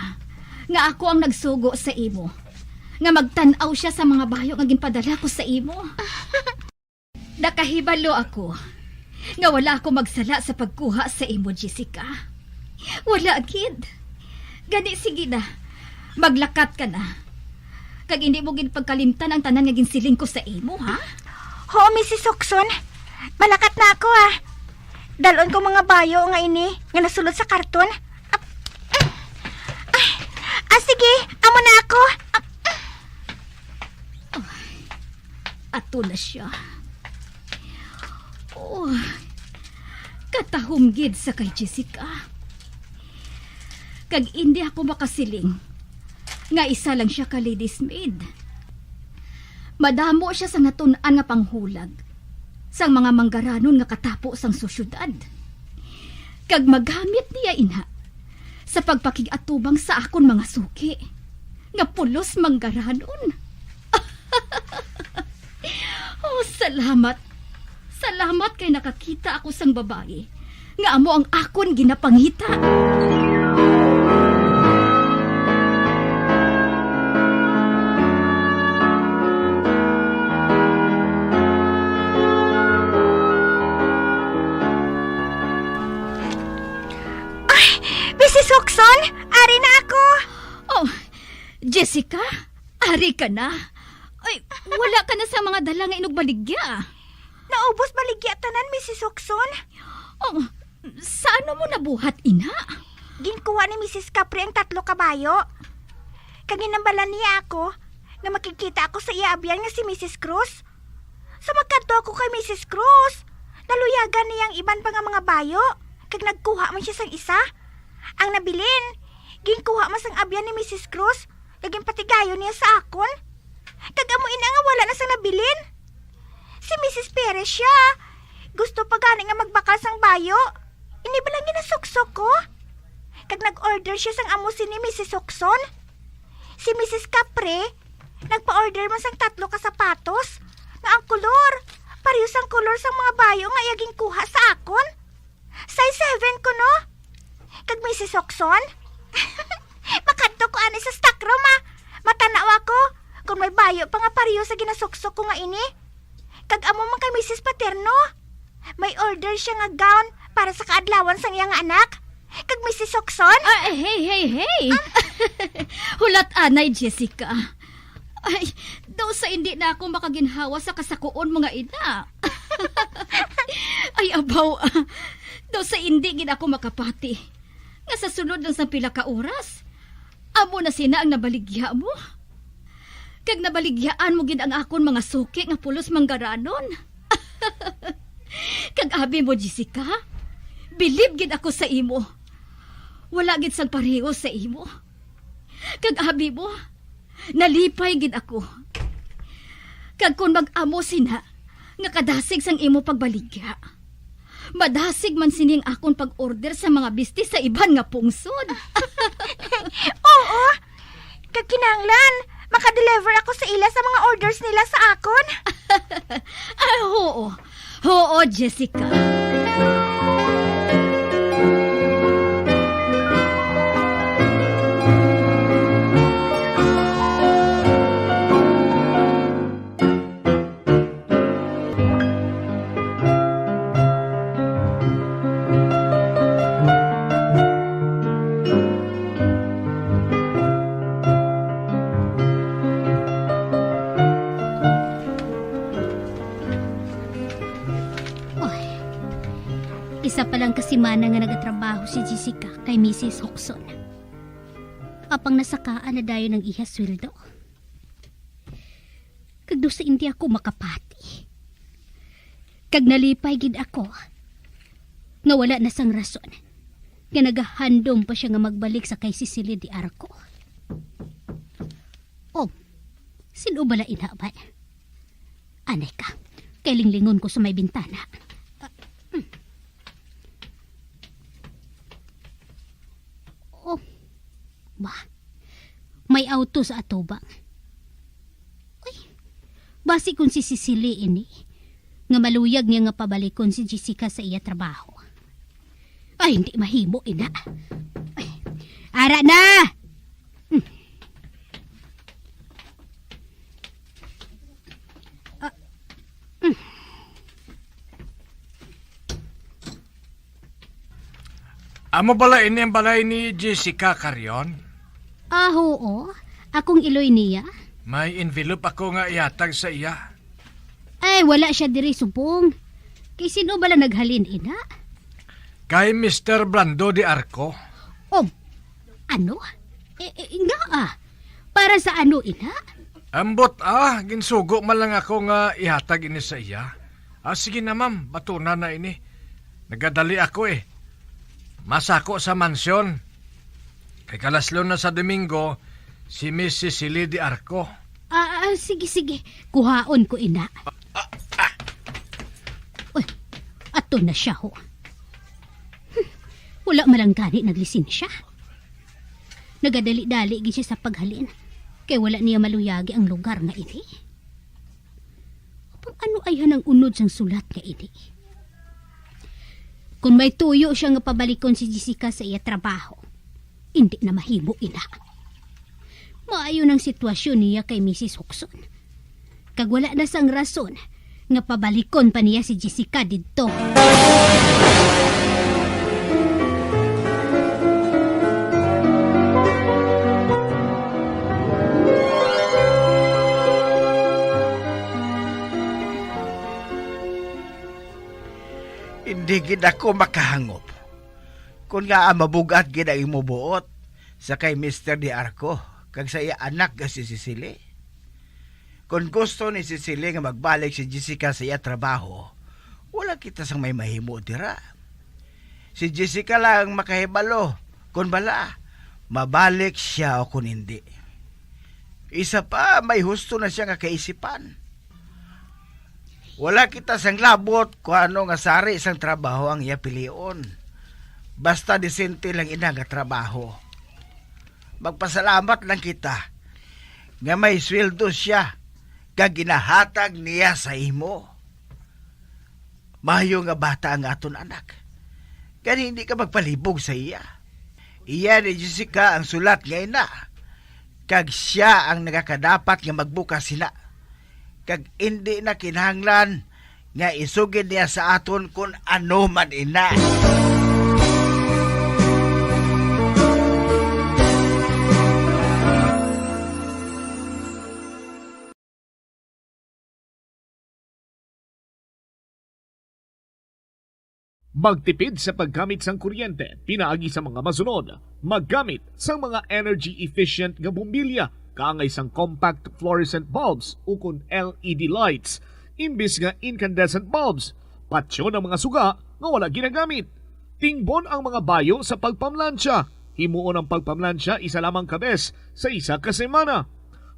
nga ako ang nagsugo sa imo, nga magtan-aw siya sa mga bayo nga ginpadala ko sa imo. Nakahibalo ako nga wala ako magsala sa pagkuha sa imo, Jessica. Wala gid. Gani, sige na. Maglakat ka na. Kag hindi mo gid pagkalimtan ang tanan nga ginsiling ko sa imo, ha? Ho, Missus Hokson. Malakat na ako, ah. Dalon ko mga bayo nga ini nga nasulod sa karton. Ah, ah, sige, amo na ako. Ah, Ato na siya. Oh, katahom gid sa kay Jessica. Kag indi ako makasiling nga isa lang siya ka ladies maid. Madamo siya sa natun-an nga panghulag sang mga manggaranon nga katapo sang sosyudad. Kag magamit niya ina sa pagpakig-atubang sa akon mga suki nga pulos manggaranon. Oh, salamat. Salamat kay nakakita ako sang babayi nga amo ang akon ginapangita. Ay, Missus Hokson, ari na ako. Oh, Jessica, ari ka na. Ay, wala ka na sa mga dala nga inugbaligya. Naubos baligya tanan, Missus Hokson. Oh, sa ano mo nabuhat, ina? Ginkuha ni Missus Capri ang tatlo ka bayo. Kag ginhambalan niya ako nga makigkita ako sa iya abyan nga si Missus Cruz. Sa magkadto ako kay Missus Cruz, naluyagan niya ang iban pa nga mga bayo, kag nagkuha man siya sang isa. Ang nabilin, ginkuha man sang abyan ni Missus Cruz, kag ginpatigayon niya sa akon. Kag amo ina nga wala na sang nabilin. Si Missus Perez siya. Gusto pa gani nga magbakal sang bayo. Ini bala ang ginasuksok ko? Kag nag-order siya sang amo sini, Missus Hokson. Si Missus Capri, nagpa-order man sang tatlo ka sapatos, nga ang kolor, pareho sang kolor sang mga bayo nga iya ginkuha sa akon. Size seven ko, no? Kag Missus Hokson? Makadto ko ani sa stock room, ah. Matanaw ako kung may bayo pa nga pareho sa ginasuksok ko nga ini. Kag amo man kay Missus Paterno. May order siya nga gown para sa kaadlawan sang iya nga anak. kag Misis Hokson? Ah, hey, hey, hey! Hulat anay, Jessica. Ay, daw sa hindi na ako makaginhawa sa kasakuon mo nga ina. Ay, abaw, ah. Daw sa hindi gid ako makapati nga sa sunod lang sang pila ka oras, amo na sina ang nabaligya mo. Kag nabaligyaan mo gid ang akon mga suki nga pulos manggaranon. Kag abi mo, Jessica, bilib gid ako sa imo. Wala gid sang pareho sa imo. Kag abi mo, nalipay gid ako. Kag kon mag-amo sina nga kadasig sang imo pagbaligya, madasig man sini ang akon pag-order sa mga bisti sa iban nga pungsod. Oo. Kag kinahanglan, maka-deliver ako sa ila sa mga orders nila sa akon. Ah, oo. Oo, Jessica. Oy, isa pa lang ka semana nga nagatrabaho si Jessica kay Misis Hokson. Apang nasakaan na dayon ang iya sweldo. Kag daw sa hindi ako makapati. Kag nalipay gid ako nga wala na sang rason nga nagahandom pa siya nga magbalik sa kay Cecily de Arco. Oh, sin-o bala ina man? Anay ka, kay linglingon ko sa may bintana. Ah, hmm. Oh, ba? May auto sa atubang. Uy, basi kung si Cecily ini, nga maluyag niya nga pabalikon si Jessica sa iya trabaho. Ay, hindi mahimo, ina. Ay, ara na! Hmm. Ah, hmm. Amo bala ini ang balay ni Jessica Carion? Ah, oo. Akong iloy niya. May envelope ako nga ihatag sa iya. Ay, wala siya diri subong. Kay sino bala naghalin, ina? Kay Mister Brando de Arco. Oh, ano? Eh, eh, nga ah. Para sa ano, ina? Ambot ah, ginsugo man lang ako nga ihatag ini sa iya. Ah, sige na, ma'am, batuna na ini. Nagadali ako eh. Masako sa mansyon. Kay kalaslon na sa Domingo, si Miss Cecily de Arco. Ah, ah, sige, sige. Kuhaon ko ina. Ah, ah. Uy, ato na siya, ho. Hmm, wala man lang gani naglisensya. Nagadali-dali gid siya sa paghalin, kay wala niya maluyagi ang lugar nga ini. Apang ano ayhan ang unod sang sulat nga ini? Kung may tuyo siya nga pabalikon si Jessica sa iya trabaho, hindi na mahimo ina. Maayo nang sitwasyon niya kay Misis Hukson. Kag wala na sang rason nga pabalikon pa niya si Jessica didto. Hindi gid ako makahangop kon ngaa mabug-at gid ang imo buot sa kay Mister De Arco kag sa iya anak nga si Cecily. Kon gusto ni Cecily nga magbalik si Jessica sa iya trabaho, wala kita sang may mahimo dira. Si Jessica lang ang makahibalo kon bala mabalik siya o kon hindi. Isa pa, may husto na siya nga kaisipan. Wala kita sang labot kung ano nga sari sang trabaho ang iya pilion. Basta disente lang ina nga trabaho. Magpasalamat lang kita nga may sweldo siya kag ginahatag niya sa imo. Mayo nga bata ang aton anak. Gani hindi ka magpalibog sa iya. Iya ni Jessica ang sulat nga ina, kag siya ang nagakadapat nga magbukas sina. Kag indi na kinahanglan nga isugid niya sa aton kun ano man ina. Magtipid sa paggamit sang kuryente pinaagi sa mga masunod: maggamit sang mga energy-efficient nga bombilya kaangay sang compact fluorescent bulbs ukon L E D lights imbis nga incandescent bulbs. Patyon ang mga suga nga wala ginagamit. Tingbon ang mga bayo sa pagpamlansya. Himuon ang pagpamlansya isa lamang ka bes sa isa ka semana.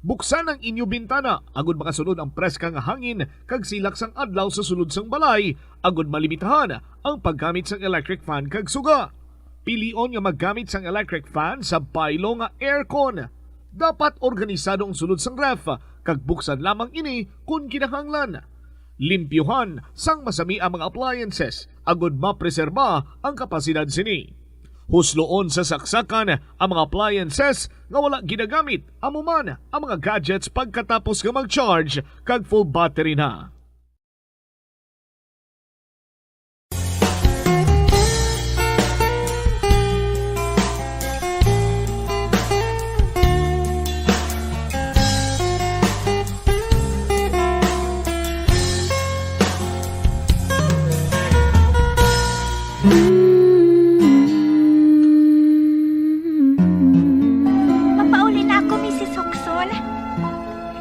Buksan ang inyo bintana agud makasulod ang preska nga hangin kag silak sang adlaw sa sulod sang balay, agud malimitahan ang paggamit sang electric fan kag suga. Pilion nga maggamit sang electric fan sa baylo nga aircon. Dapat organisado ang sulod sang ref, kag buksan lamang ini kon kinahanglan. Limpyuhan sang masami ang mga appliances agud mapreserba ang kapasidad sini. Husloon sa saksakan ang mga appliances nga wala ginagamit, amo man ang mga gadgets, pagkatapos nga mag-charge kag full battery na. Mapauli na ako, Misis Hokson.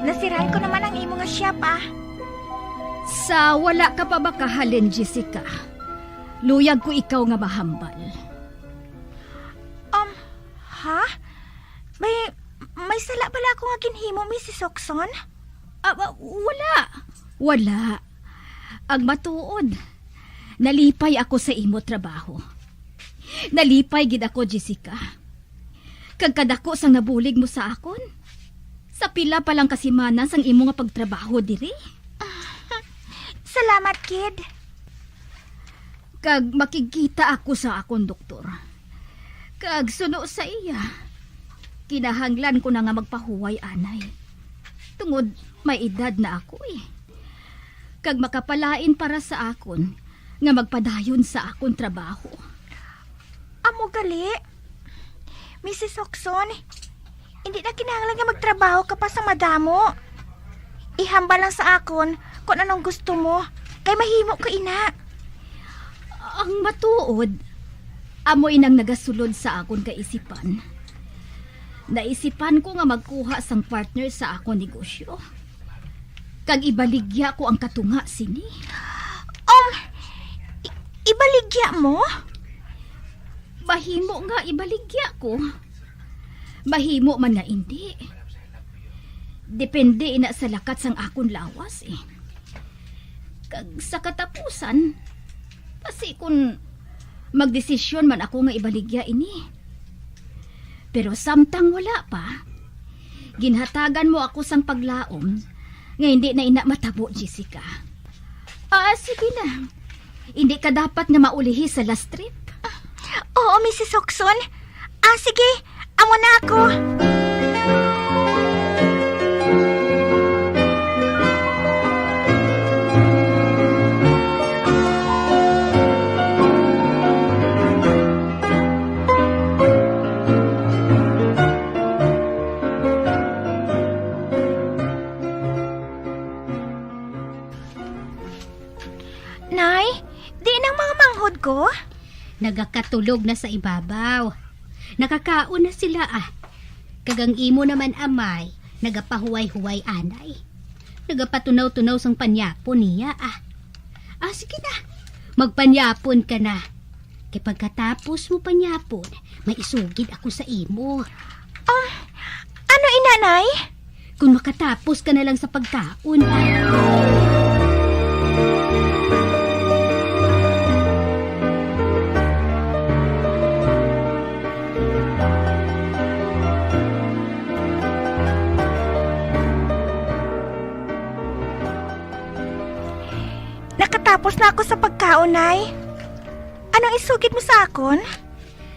Nasiran ko naman ang imo nga shop, ah. Sa wala ka pa makahalin, Jessica, luyag ko ikaw nga mahambal. Um, ha? May, may sala bala ako nga ginhimo, Misis Hokson? Ah, wa-, wala. Wala. Ang matuod, nalipay ako sa imo trabaho. Nalipay gid ako, Jessica. Kag kadako sang nabulig mo sa akon sa pila pa lang ka semana sang imo nga pagtrabaho diri. Salamat, Kid. Kag makigkita ako sa akon doktor. Kag suno sa iya, kinahanglan ko na nga magpahuway anay, tungod may edad na ako, eh. Kag makapalain para sa akon nga magpadayon sa akon trabaho. Amo gali, Misis Hokson, hindi na kinahanglan nga magtrabaho ka pa sa madamo. Ihambal lang sa akon kung anong gusto mo, kay mahimo ko ina. Ang matuod, amo inang nagasulod sa akon kaisipan. Naisipan ko nga magkuha sang partner sa akon negosyo, kag ibaligya ko ang katunga sini. Um, i-, ibaligya mo? Mahimo nga ibaligya ko. Mahimo man nga indi. Depende ina sa lakat sang akon lawas, eh. Kag sa katapusan, basi kon magdesisyon man ako nga ibaligya ini. Pero samtang wala pa, ginhatagan mo ako sang paglaom nga hindi na ina matabo, Jessica. Ah, sige na. Hindi ka dapat nga maulihi sa last trip. Oo, Misis Hokson. Ah, sige. Amo na ako. Nay, di nang mga manghod ko? Nagakatulog na sa ibabaw. Nakakaon na sila, ah. Kag ang imo naman, amay, nagapahuway-huway anay. Nagapatunaw-tunaw sang panyapon niya, ah. Ah, sige na. Magpanyapon ka na. Kay pagkatapos mo panyapon, may isugid ako sa imo. Ah, ano ina, Nay? Kung makatapos ka na lang sa pagkaon, ah. Nakatapos na ako sa pagkaon, Nay. Anong isugid mo sa akon?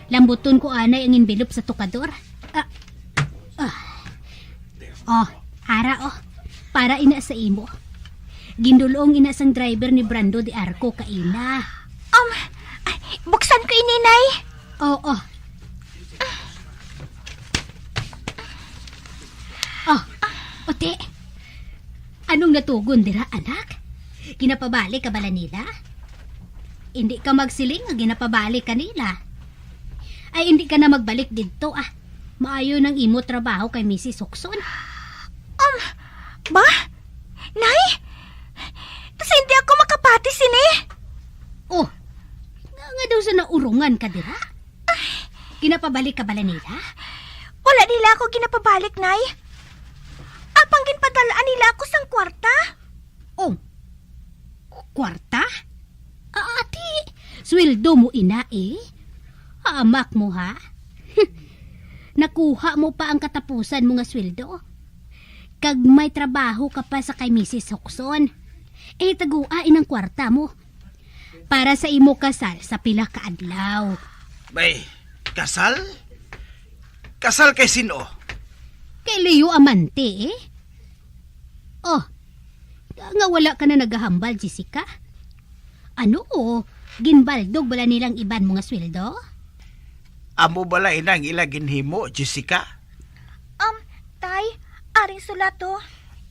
Lambuton ko anay ang envelope sa tukador. Ah. Ah. Oh, ara, oh. Para ina sa imo. Gindulong ina sang driver ni Brando de Arco kaina. Um, ay, buksan ko ini, Nay. Oo. Oh, uti. Anong natugon dira, anak? Ginapabalik ka bala nila? Indi ka magsiling nga ginapabalik ka nila. Ay, indi ka na magbalik didto, ah. Maayo nang imo trabaho kay Missus Hukson. Um, ba? Nay? Kasi hindi ako makapati sini. Oh, nga, nga daw sa naurungan ka dira? Ginapabalik ka bala nila? Wala nila ako ginapabalik, Nay. Apang ginpadal-an nila ako sang kwarta. Oh, kwarta? Ah, ati, sweldo mo ina eh. Hamak mo ha? Nakuha mo pa ang katapusan mo nga sweldo. Kag may trabaho ka pa sa kay Missus Hukson. Eh, tagua inang kwarta mo. Para sa imo kasal sa pila ka adlaw. Bay, kasal? Kasal kay sin-o? Kay Leo Amante eh. Oh, nga wala ka na nagahambal, Jessica? Ano, ginbaldog bala nilang iban mo nga sweldo? Amo bala ina ang ila ginhimo, Jessica? Um, Tay, aring sulat to.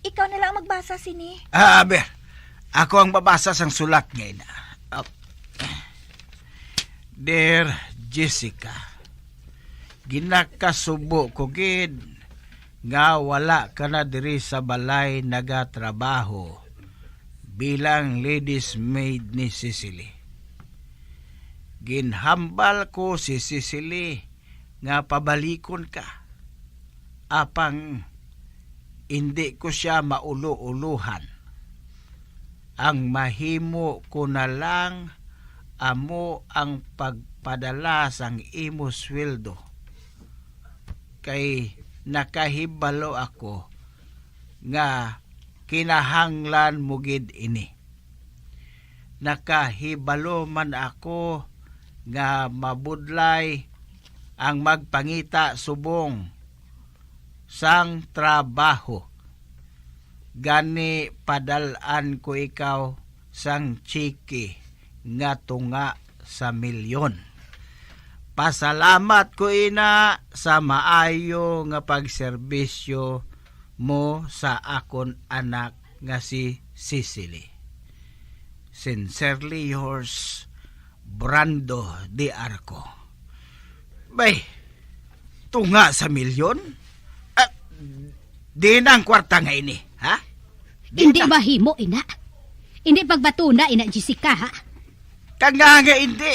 Ikaw na lang magbasa sini. Ah, aber. Ako ang mabasa sang sulat nga ina. Ah, Dear Jessica, ginakasubo ko gid nga wala ka na diri sa balay nagatrabaho bilang ladies maid ni Cecily. Ginhambal ko si Cecily nga pabalikon ka, apang indi ko sia maulo-ulohan. Ang mahimo ko na lang amo ang pagpadala sang imo sweldo, kay nakahibalo ako nga kinahanglan mo gid ini. Nakahibalo man ako nga mabudlay ang magpangita subong sang trabaho. Gani, padal-an ko ikaw sang tsiki nga tunga sa milyon. Pasalamat ko ina sa maayo nga pagserbisyo mo sa akon anak nga si Cecily. Sincerely yours, Brando de Arco. Bay, tunga sa milyon? Ah, di na ang kwarta nga ini, ha? Di Hindi na. Mahimo, ina. Hindi pagbatuna, ina Jessica, ha? Kag nga nga hindi.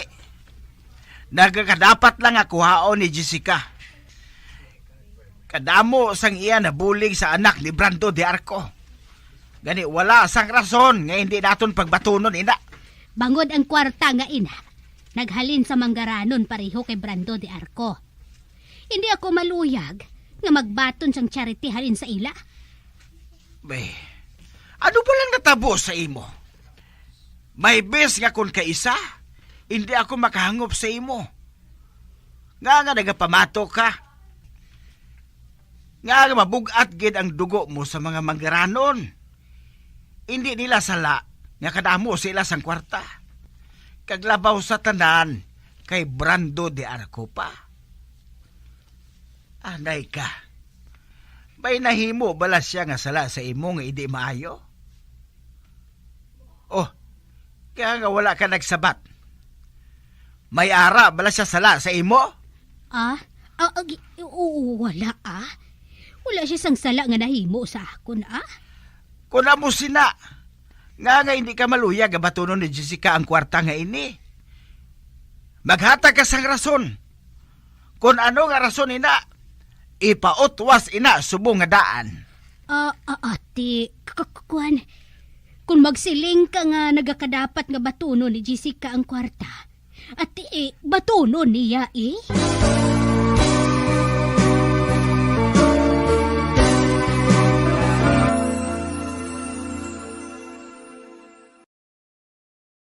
Nagakadapat lang nga kuhaon ni Jessica. Kadamo sang iya nabulig sa anak ni Brando de Arco. Gani, wala sang rason nga hindi naton pagbatunon, ina. Bangod ang kwarta nga ina, naghalin sa manggaranon pareho kay Brando de Arco. Hindi ako maluyag nga magbaton sang charity halin sa ila. Bay, ano ba lang natabo sa imo? May bes nga kon kaisa, hindi ako makahangop sa imo. Nga nga nagapamato ka? Nga nga mabug-at gid ang dugo mo sa mga manggaranon? Hindi nila sala nga kadamo sila sang kwarta. Kag labaw sa tanan kay Brando de Arco pa. Anay ka. May nahimo bala siya nga sala sa imo nga hindi maayo? Oh, kaya nga wala ka nagsabat. May ara bala siya sala sa imo? Ah? Ah, agi-, oo, wala, ah. Wala siya sang sala nga nahimo sa akon, ah. Kung amo sina, nga nga hindi ka maluyag nga batunon ni Jessica ang kwarta nga ini. Maghatag ka sang rason. Kung ano nga rason ina, ipautwas ina subong nga daan. Ah, ah, ate, k-, k-, kuwan, kung magsiling ka nga nagakadapat nga batunon ni Jessica ang kwarta, ate, eh, batunon niya, eh.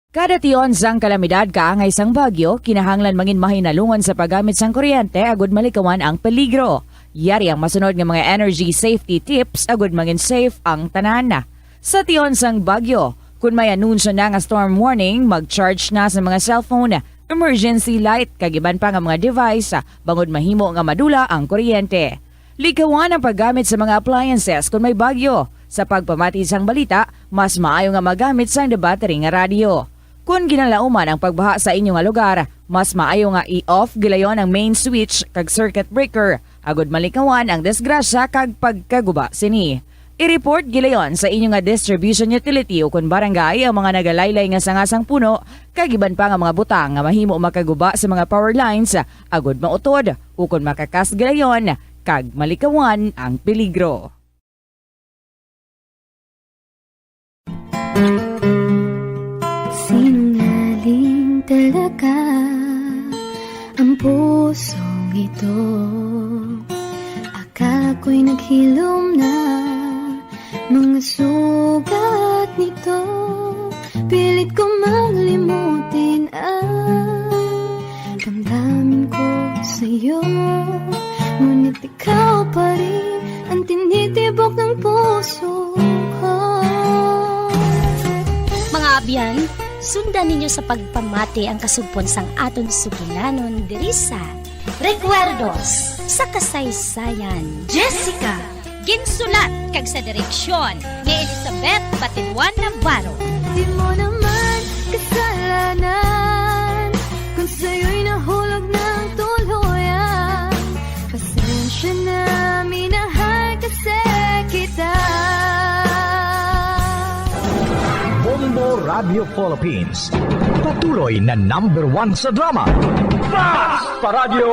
Kada tion sang kalamidad kaangay sang bagyo, kinahanglan mangin mahinalungan sa paggamit sang kuryente agud malikawan ang peligro. Yari ang masunod nga mga energy safety tips agud mangin safe ang tanan. Sa tion sang bagyo, kun may anunsyo na nga storm warning, mag-charge na sa mga cellphone, emergency light, kag iban pa nga mga device, bangod mahimo nga madula ang kuryente. Likawan ang paggamit sa mga appliances kon may bagyo. Sa pagpamati sang balita, mas maayo nga magamit sang the battery nga radyo. Kon ginalauman ang pagbaha sa inyo nga lugar, mas maayo nga i-off gilayon ang main switch kag circuit breaker agud malikawan ang disgrasya kag pagkaguba sini. I-report gilayon sa inyo nga distribution utility o kon barangay ang mga nagalaylay nga sanga sang puno kag iban pa nga mga butang nga mahimo makaguba sa mga power lines agud mautod o kon makakas gilayon kag malikawan ang peligro. Sinungaling talaga ang pusong ito. Akala ko'y naghilom na mga sugat nito. Pilit ko mang limutin ang damdamin ko sa'yo. Ngunit ikaw pa rin ang tinitibok ng puso ko. Mga abyan, sundan ninyo sa pagpamati ang kasugpon sang aton sugilanon diri sa Recuerdos sa Kasaysayan. Jessica, ginsulat kag sa direksyon ni Elizabeth Batiduan Navarro. Di mo naman kasalanan kung sa'yo'y nahulog ng tuluyan. Pasensya na, minahal kasi kita. Bombo Radio Philippines, patuloy na number one sa drama. Basta Radyo!